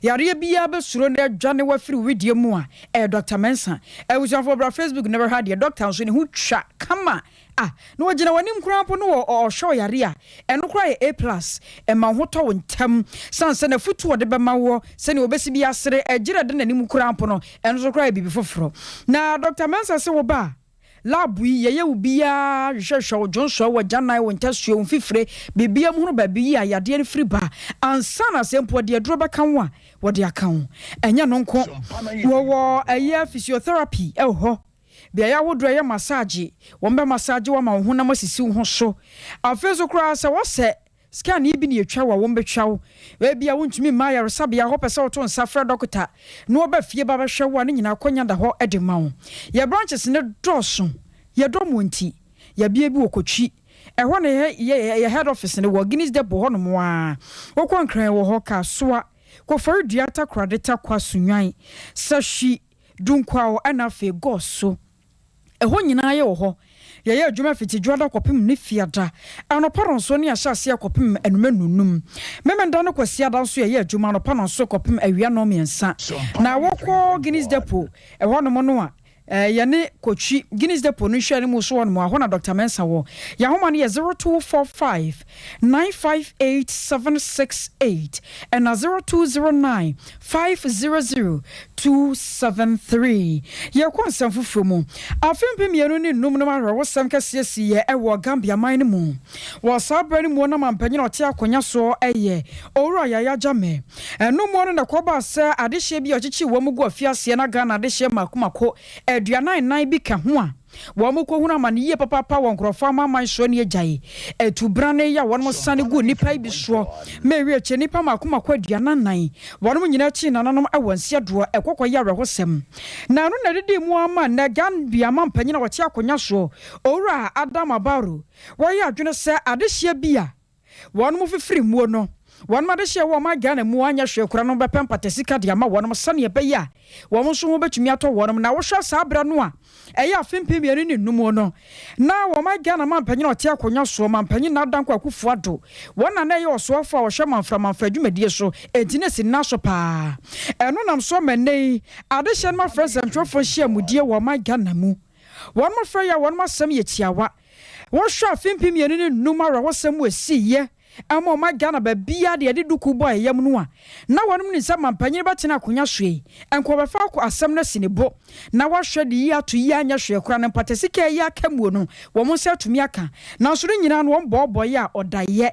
Yareɛ biara bɛsuro na adwane wo afiri wo wedeɛ mu a, ɛyɛ Dɔkta Mensah. Abusuafoɔ bra Facebook na bɛhwɛ adeɛ. Dɔkta nso ne ho twa kama. Ah, na ɔgyina w'anim koraa mpo na ɔhwɛ wo yareɛ a, ɛno koraa yɛ A plus. Ɛma wo ho tɔ wo ntɛm. Sane sɛ n'afutuo a ɔde bɛma woɔ, sɛdeɛ ɔbɛsi bi asere, ɛgyerɛ da n'anim koraa mpo no, ɛno nso koraa yɛ biribi foforɔ. Na Dɔkta Mensah se wo ba a, Lab yi, yɛyɛ wo biara, hwehwɛhwehwɛ wo dwonsɔɛ, w'agyanan, wo ntasuo, wo mfifire, biribiara mu hunu baabi yi a yadeɛ no firi ba ansa na sɛ mpo wɔde aduro bɛka ho a, wɔde aka ho. Ɛnyɛ ɛno nko, wɔwɔ ɛyɛ physiotherapy wɔ hɔ, beaeɛ ahodoɔ a ɛyɛ massage, wɔbɛ massage wo ama wo honam asisi wo ho so. Afei nso koraa sɛ wɔsɛ Scan yi bi na yɛtwa wo a wɔbɛtwa wo. Ebia wontumi mma ayaresabea hɔ pɛ sɛ woto nsa frɛ dɔkota na ɔba fie ba bɛhwɛ wo a, ne nyinaa akwannya da hɔ de ma wo. Yɛn branches no dɔɔso, yɛdɔ mo nti, yɛabue bi wɔ Kotwi. Ɛhɔ na yɛ yɛ head office no wɔ, Guinness Depot hɔ nom ara. Wokɔ Nkran wɔ hɔ, Kasoa, Koforidua, Takoradi, Tarkwa, Sunyani, Sahwi, Dunkwaw ɛna afei Goso. Ɛhɔ nyinaa yɛwɔ hɔ. Yɛyɛ adwuma fiti Dwoada kɔpem ne Fiada. Anɔpa nɔnson ne yɛahyɛ aseɛ kɔpem anwummerɛ nnɔnnum. Memenda ne Kwasiada nso yɛyɛ adwuma anɔpa nɔnson kɔpem awia nnɔnmiɛnsa. Na wokɔ Guinness Depot ɛhɔnom no a, yɛne Kotwi, Guinness Depot no nhwɛanimu so hɔnom a, ɛhɔ na Dɔkta Mensah wɔ. Yɛn ahoma no yɛ 0245 958 768 ɛna 0209 500 273. Yɛkɔ nsɛm foforɔ mu. Afe 2005 no awerɛhosɛm kɛseɛ siiɛ wɔ Gambia man no mu. Wɔ saa berɛ no muo na manpanyin a ɔte akonya soɔ yɛ Owura Yaya Jammeh. Ɛno muo no na ɛkɔbaa sɛ adehyeɛ bi a ɔkyekyee wɔn gu afiaseɛ na Ghana adehyeɛ mmaako mmaako 44 bi ka ho a Wɔkɔhunu amane yie papaapa wɔ nkurɔfoɔ amanaman soɔ ne agyae atubrane yi a wɔnom sane guu nnipa yi bi soɔ ma ɛwie akyire nnipa mako mako 44 wɔnom nyinaa kyii nananom wɔ nseɛdoɔ ɛkɔ kɔyɛ awerɛhosɛm na ɛno na ɛdedii mu ara ma nnɛ Gambia manpanyin a ɔte akonwa soɔ Owura Adama Barrow wɔyɛ adwene sɛ adehyeɛ bi a Wɔnom fifiri muo no, wɔnom adehyeɛ wɔ ɔman Ghana mu anyɛ hwee koraa no bɛpɛ mpatasika de ama wɔnom sɛdeɛ ɛbɛyɛ a wɔn nso ho bɛtumi atɔ wɔnom. Na wohwɛ saa berɛ no a ɛyɛ afe 2005 no, na ɔman Ghana manpanyin a ɔte akonwa soɔ, Manpanyin Nana Dankwa Akufo Addo, wɔn na na ɛyɛ ɔsoafoɔ a ɔhwɛ manfra manfra dwumadie so, enti na ɛsi ne nan so paa. Ɛno nam so ama nnɛ yi adehyeɛ nom afrɛ nsɛmtwerɛfoɔ nhyiamudie wɔ ɔman Ghana mu. Wɔnom frɛ yɛ a wɔnom asɛm yɛ tiawa. Wohwɛ afe 2005 awerɛhosɛm mu esiiɛ ama ɔman Ghana baabiara de yɛde duku bɔɔ ɛyam no a, na wɔnom nim sɛ manpanyin bɛtena akonya so yi, nka ɔbɛfa akɔ asɛm no asi ne bo na wahwɛ de yi ato yi anyɛ hwee koraa no mpatasika a ɛyɛ akamuo no wɔn nsa atumi aka. Nanso ne nyinaa no wɔn bɔɔbɔeɛ a ɔdaeɛ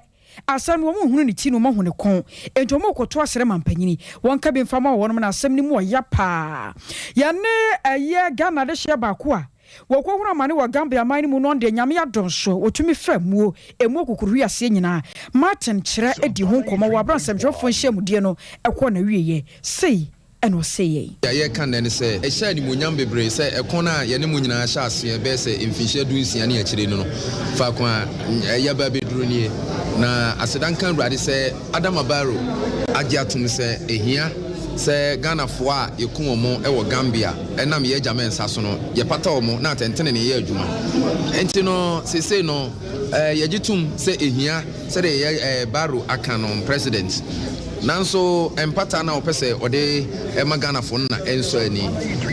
asɛm no wɔn nhunu ne ti na wɔn ahu ne kɔn enti wɔn rekɔto asrɛ manpanyini wɔn ka bi mfa ma wɔnom na asɛm no mu ɔya paa. Yɛne ɛyɛ Ghana adehyeɛ baako a Wɔkɔhunu amane wɔ Gambia man no mu no ɔndeɛ Nyame adom so wɔtumi fa muo ɛmu okukuruhwi aseɛ nyinaa. Martin Kyerɛ di ho nkɔmmɔ wɔ aberɛ a nsɛmtwerɛfoɔ nhyiamudie no kɔɔ n'awieɛ. Sei na ɔsee yɛn. Deɛ yɛreka nnɛ ne sɛ, ɛhyɛ animuonyam bebree sɛ ɛko no a yɛne mo nyinaa hyɛɛ aseɛ bɛyɛ sɛ mfinhyia dunsia ne akyire no no, faako a yɛaba abɛduru nie. Na aseda nka Awurade sɛ Adama Barrow agye atom sɛ ɛhia sɛ Ghanafoɔ a yɛku wɔn wɔ Gambia ɛnam yɛn agya Mensah so no, yɛpata wɔn na atɛntenenee yɛ adwuma. Enti no, seesei no, yɛgye tom sɛ ɛhia sɛdeɛ yɛ Barrow aka no, President. Nanso mpata no a ɔpɛ sɛ ɔde ma Ghanafoɔ no na ɛnsɔ ani.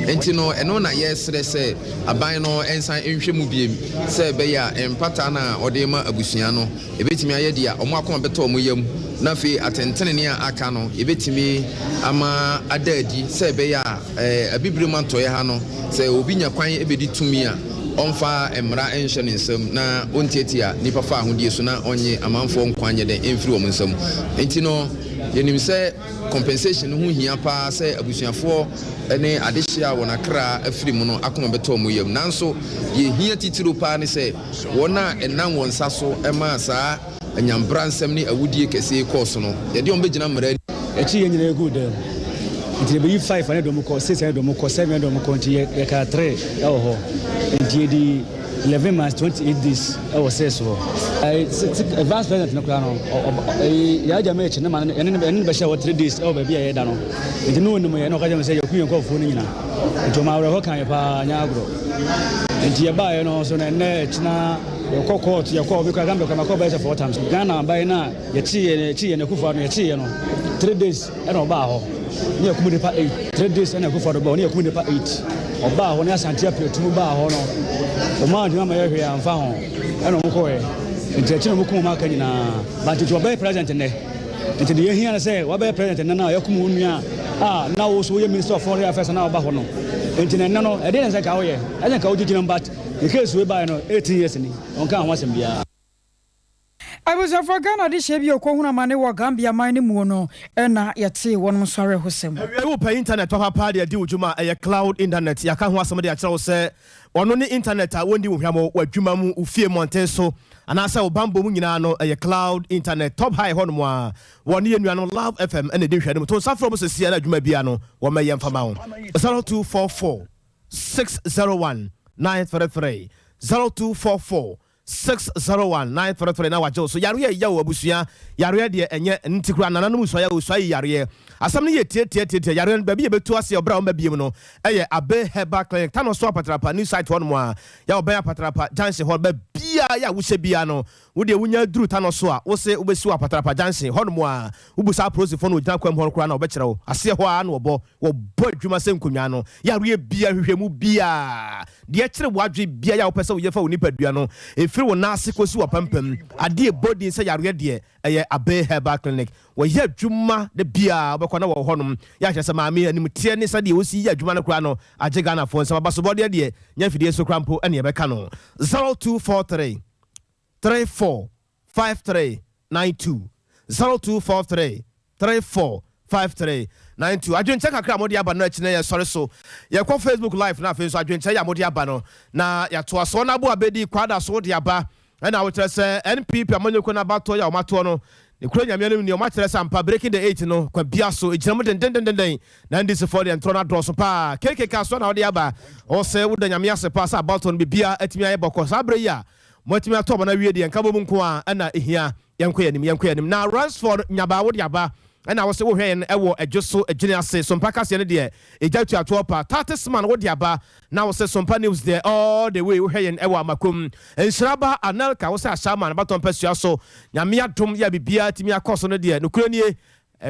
Enti no, ɛno na yɛresrɛ sɛ aban no nsan nhwɛ mu biom sɛ ɛbɛyɛ a mpata no a ɔde rema abusua no, Ebetumi ayɛ deɛ wɔn akoma bɛtɔ wɔn yam, na afei atɛntenenee a aka no, yɛbɛtumi ama ada adi sɛ ɛbɛyɛ a Abibirem Atɔeɛ ha no, sɛ obi nya kwan bɛdi tumi a, ɔmfa mmara nhyɛ ne nsam na ɔntiatia nnipa faahodie so na ɔnnye amanfoɔ nkwa nyɛ dɛn mfiri wɔn nsam. Enti no, yɛnim sɛ compensation no ho hia pa ara sɛ abusuafoɔ ne adehyeɛ a wɔn akra afiri mu no akoma bɛtɔ wɔn yam. Nanso deɛ ɛhia titiriw pa ara ne sɛ, Wɔn a ɛnam wɔn nsa so maa saa anyanbransɛm ne awudie kɛseɛ yi kɔɔ so no, yɛde wɔn bɛgyina mmara anim. Akyiri yɛn nyinaa yɛguu dɛm nti yɛbɛyi five a ne dɔm kɔ, six a ne dɔm kɔ, seven a ne dɔm kɔ nti yɛ yɛkaa three ɛwɔ hɔ nti yɛdi 11 months 28 days ɛwɔ six hɔ. Ɛɛ vice president no koraa no ɛyi yɛ agya mɛkyi ne ma ne yɛne ne bɛhyɛ hɔ 3 days ɛwɔ baabi a yɛda no nti ne wɔnim yɛ na ɔka kyerɛ me sɛ yɛku yɛn nkurɔfoɔ no nyinaa. Nti ɔma awerɛhɔ kaa yɛ paa nyɛ agorɔ. Nti yɛbaeɛ no nso no ɛnnɛ ɛkyena yɛkɔ court yɛkɔ me kora Gambia kora makɔ bɛyɛ sɛ four times. Ghana aban no a yɛkyeeɛ no yɛkyeeɛ no Akufo Addo yɛkyeeɛ no three days ɛna ɔbaa hɔ ne yɛkum nipa eight three days ɛna Akufo Addo baa hɔ ne yɛkum nipa eight ɔbaa hɔ ne Asante Apiatum baa hɔ no ɔmo antumi ama yɛ hwee amfa ho ɛna ɔmo kɔɛ nti akyi na ɔmo kum ɔmo aka nyinaa but nti ɔbɛyɛ president nnɛ. Nti deɛ yɛhia ne sɛ wabɛyɛ president nnɛ no a yɛakum wo nua a na wo so woyɛ minister of foreign affairs na woba hɔ no. Nti na nnɛ no ɛdeɛn na ɛsɛ nka woyɛ? Ɛsɛ nka wogye gyina mu but ne case wei baeɛ no 18 years ni ɔnkaa ho asɛm biara. Abusuafoɔ Ghana adehyeɛ bi a ɔkɔhunu amane wɔ Gambia man no muo no na yɛtee wɔnom nso awerɛhosɛm. Awiei wopɛ internet papapa de adi wo dwuma a, ɛyɛ cloud internet. Yɛaka ho asɛm de akyerɛ wo sɛ Ɔno ne intanɛt a wɔnni wo hwammɔ, w'adwuma mu, wo fie mmɔnten so, anaasɛ wo bammɔ mu nyinaa no, ɛyɛ cloud internet. Top High hɔnom ara, wɔne yɛn nuanom Love FM na ɛdi nhwɛanim. To nsa frɛ wɔn seesei ara na adwuma biara no, wɔmmɛyɛ mfa mma wo. 0244 601 933, 0244. 601 933 na wagye wo so. Yareɛ ɛya o abusua, yareɛ deɛ ɛnyɛ nti koraa nananom sua yɛ osua yi yareɛ. Asɛm no yɛ tiatiatiatia, yareɛ no baabi yɛbɛtu aseɛ ɔberɛ a wɔmma biem no ɛyɛ Abe Herbal Clinic, Tano so Apatrapa new site hɔ nom a yɛ ɔbɛn Apatrapa junction hɔ, baabiaa yɛ a wohyɛ biaa no wo deɛ wonya duru Tano so a wose wobɛsi wɔ Apatrapa junction hɔ nom a wobu saa apolisifoɔ no wɔgyina kwan mu hɔ no koraa na wɔbɛkyerɛ wo aseɛ hɔ ara na wɔbɔ wɔbɔ adwuma sɛ nkonnwa no yareɛ biaa nhwehwɛmu biaa Deɛ ɛkyere w'adwene biara a wopɛ sɛ woyɛ fa wo nipadua no, ɛfiri wo nan ase kɔsi w'apampam, adeɛ a ɛbɔ din sɛ yareɛ deɛ, ɛyɛ Abbey Herbal Clinic. Wɔyɛ adwuma da biara, wobɛkɔ na wɔwɔ hɔnom. Yɛ akyerɛ sɛ maame yi animteɛ ne sɛdeɛ ɔsi yɛ adwuma no koraa no agye Ghanafoɔ nsam. Abasobɔdeɛ deɛ, nyɛ afidie so koraa mpo na yɛbɛka no. 0243 34 5392 0243 34 5392 Adwenkyɛ kakra a mode aba no akyi na yɛsɔre so yɛkɔ Facebook live na afei nso adwenkyɛ yi a mode aba no na yɛatoa so. Ɔnabo Abedi Kwada so wode aba ɛna wokyerɛ sɛ NPP amanyɔkuo no abatoɔ yi a wɔatoɔ no ne kuro Nyame anim nie wɔakyerɛ sɛ ampa breaking the eight no kwa bia so ɛgyina mu dendendendenden na NDC foɔ deɛ ntorɔ no adɔɔso paa. KK Kasoa na wode aba ɔsɛ woda Nyame ase paa sɛ abatoɔ no bibia atumi ayɛ bɔkɔ saa berɛ yi a Moatumi ato aba no awie deɛ, nkabom nko ara na ɛhia. Yɛnkɔ yɛn anim, yɛnkɔ yɛn anim. Na Ransford Nyabaa wode aba ɛna wose wohwɛ yɛn wɔ Adwo so Adwini ase. Sompa kaseɛ no deɛ ɛgya tuatoɔ pa. Tatisman wode aba na wose Sompa News deɛ all the way wohwɛ yɛn wɔ Amakom. Nhyira ba Anelka wose Ashaiman abatɔ mpasua so. Nyame adom yɛ a biribiara atumi akɔ so no deɛ nokorɛ nie.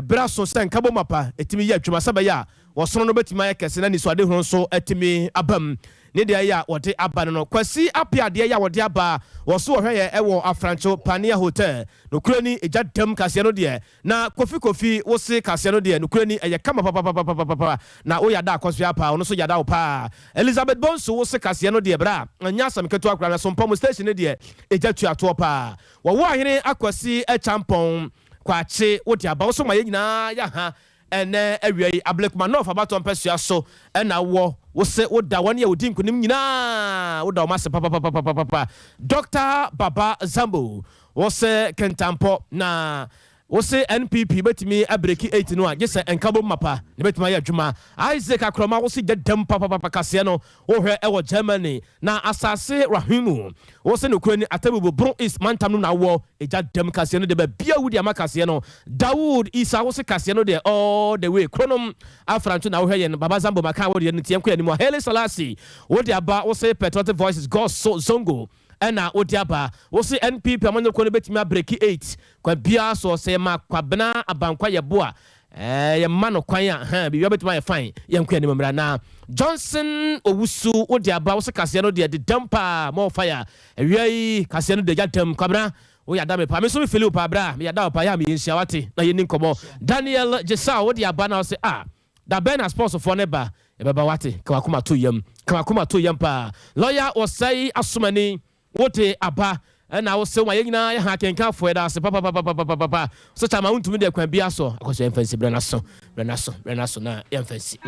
Bere aso sɛ nkabom mapa tumi yɛ adwuma sɛ ɛbɛyɛ a ɔsono no betumi ayɛ kɛse na anisoadehunu nso atumi aba mu. Ne deɛ yɛ a wɔde aba no no. Kwasi Appiah deɛ yɛ a wɔde aba wɔ so wɔhwɛ yɛ wɔ Afrancho Pania Hotel. Nokorɛ ni egya dam kaseɛ no deɛ na Kofi Kofi wo se kaseɛ no deɛ nokorɛ ni ɛyɛ kama papapapapapa na wo yada akɔsoa paa ɔno nso yada wo paa. Elizabeth Bonsu wo se kaseɛ no deɛ bra ɛnyɛ asɛm ketewa koraa na Sompɔmu station no deɛ egya tua toɔ paa. Wɔwɔ Ahene Akwasi Acheampong Kwakye wo de aba wo so ma yɛn nyinaa yɛ ha ɛnɛ awia yi. Ablekuma North abatoɔ mpasua so na wowɔ. Wo se wo da wɔn a wɔdi nkunim nyinaa wo da wɔn ase papapapapapa. Doctor Baba Zambo wo se Kintampo na wo se NPP bɛtumi abreki 8 no a gye sɛ nkabom mapa na ɛbɛtumi ayɛ adwuma. Isaac Akoroma wo se gya dam papapapa kaseɛ no Wohwɛ wɔ Germany na asase Rahimu wo se nokorɛ ni Atebubu Brong East mantam no na wowɔ Egya dam kaseɛ no deɛ baabi a wodi ama kaseɛ no Dawood Isa wo se kaseɛ no deɛ all the way Kronom Afrancho na wohwɛ yɛn Baba Zambo maka wo deɛ no nti yɛnkɔ yɛn anim a Haile Selassie wode aba wo se Patriotic Voices Goso Zongo ɛna wode aba wo se NPP amanyɔkuo no bɛtumi abreki 8 kwan biara soɔ sɛ yɛma Kwabena Abankwa Yeboah Ɛɛ yɛ ma no kwan a hɛn biribiara bɛtumi ayɛ fine. Yɛnkɔ anim mmra na Johnson Owusu wo de aba wo se kaseɛ no deɛ dedam paa more fire awia yi kaseɛ no deɛ gya dam Kwabena wo yada me paa me nso me fili wo paa bra me yada wo paa yɛ a me yɛnhyia wate na yɛnni nkɔmmɔ Daniel Gyesao wo de aba na wo se ah da bɛn na sports foɔ no ba yɛbɛba wate ka wakoma to yam ka wakoma to yam paa Lawyer Osei Asomani Wote aba na wo sew ma yɛn nyinaa yɛ ha akenkanfo yɛda ase papapapapapa so kyama wontumi deɛ kwan bia so akɔ so yɛmfa nsi brɛ n'aso brɛ n'aso brɛ n'aso na yɛmfa nsi.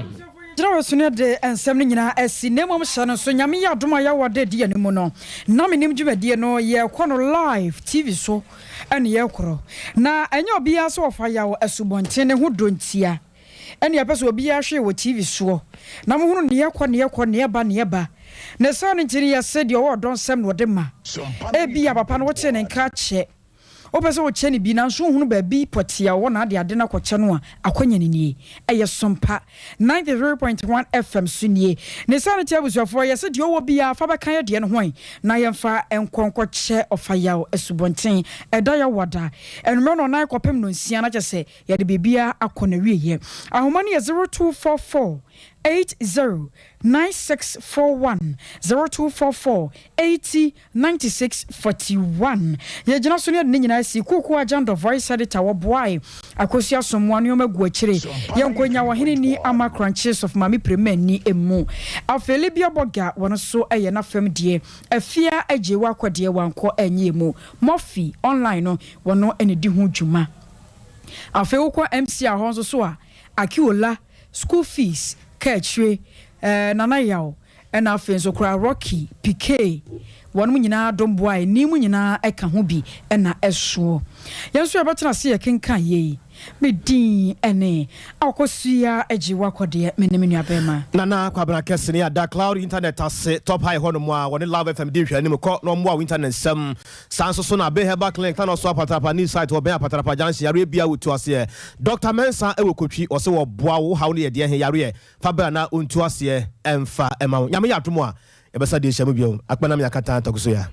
Gyina wɔ so no de nsɛm no nyinaa asi na mmom hyɛ no nso Nyame yɛ adom a yɛwɔ de di yɛn mu no na menim dwumadie no yɛkɔ no live TV so ɛne yɛkorɔ na ɛnyɛ obiara sɛ ɔfa yaw asubɔnten ne ho dɔ ntia Ɛnneɛ ɛpɛ sɛ obiara hwee wɔ TV soɔ, na mohunu neɛ ɛkɔ, neɛ ɛkɔ, neɛ ɛba, neɛ ɛba. Ne saa no nti no yɛse deɛ ɔwɔ ɔdɔ nsɛm na ɔde ma. Ebia papa no wotee ne nka akyɛ, wopɛ sɛ wokyɛ no bi nanso wonhunu baabi pɔtee a ɔwɔ na ade ade no akɔkyɛ no a, akwanya no nie. Ɛyɛ Sompa 93.1 FM so nie. Ne saa no nti abusuafoɔ yɛse deɛ ɔwɔ biara fa bɛka yɛ deɛ no ho ɛ na yɛmfa nkɔ nkɔkyɛ Ɔfayaw Asubɔnten ɛda Yawada anwummerɛ nnɔnnan kɔpem nnɔnsia na kyerɛ sɛ Yɛde biribiara akɔ n'awieɛ. Ahoma no yɛ 0244 80 9641, 0244 80 96 41. Yɛgyina so na yɛde ne nyinaa asi. Kuukuu Agyandɔ Voice Editor wɔboae Akosua Somoa nneɛma gu akyire. Yɛnkɔ nya Ɔhene Ni Ama Korankye Sɔfo Maame Prema nni mu. Afei Libya Bɔga wɔn nso yɛ n'afam deɛ. Afia Agyei wakɔ deɛ wankɔ anyɛ mu. Murphy online no wɔn na ɛdi ho dwuma. Afei wokɔ MCR hɔ nso so a, Akiola, school fees, kaakyire, eh, Nana Yaw, ɛna afei nso koraa Rocky, Piquet, Wɔnom nyinaa dom boae, ne mu nyinaa ka ho bi na ɛsoɔ. Yɛn nso yɛbɛtena ase yɛkenkan yei. Me din ne Akosua Agyiwakɔdeɛ, me ne me nuabarima. Nana Kwabena Kɛse ne ada Cloud Internet ase Top High hɔnom a wɔne Love FM di nhwɛanim kɔ na wɔmmoa wo internet nsɛm. Saa nso so na Abe Herbal Clinic na ɔso Apatrapa new site wɔ bɛn Apatrapa Junction yareɛ biara wɔtu aseɛ. Doctor Mensah wɔ Kotwi ɔse wɔboa wo haw no yɛ deɛ he yareɛ fa bra na ɔntu aseɛ mfa ma wo. Nyame yɛ adom a yɛbɛsa de ahyia mu bio. Akpa na me akata Takusoya.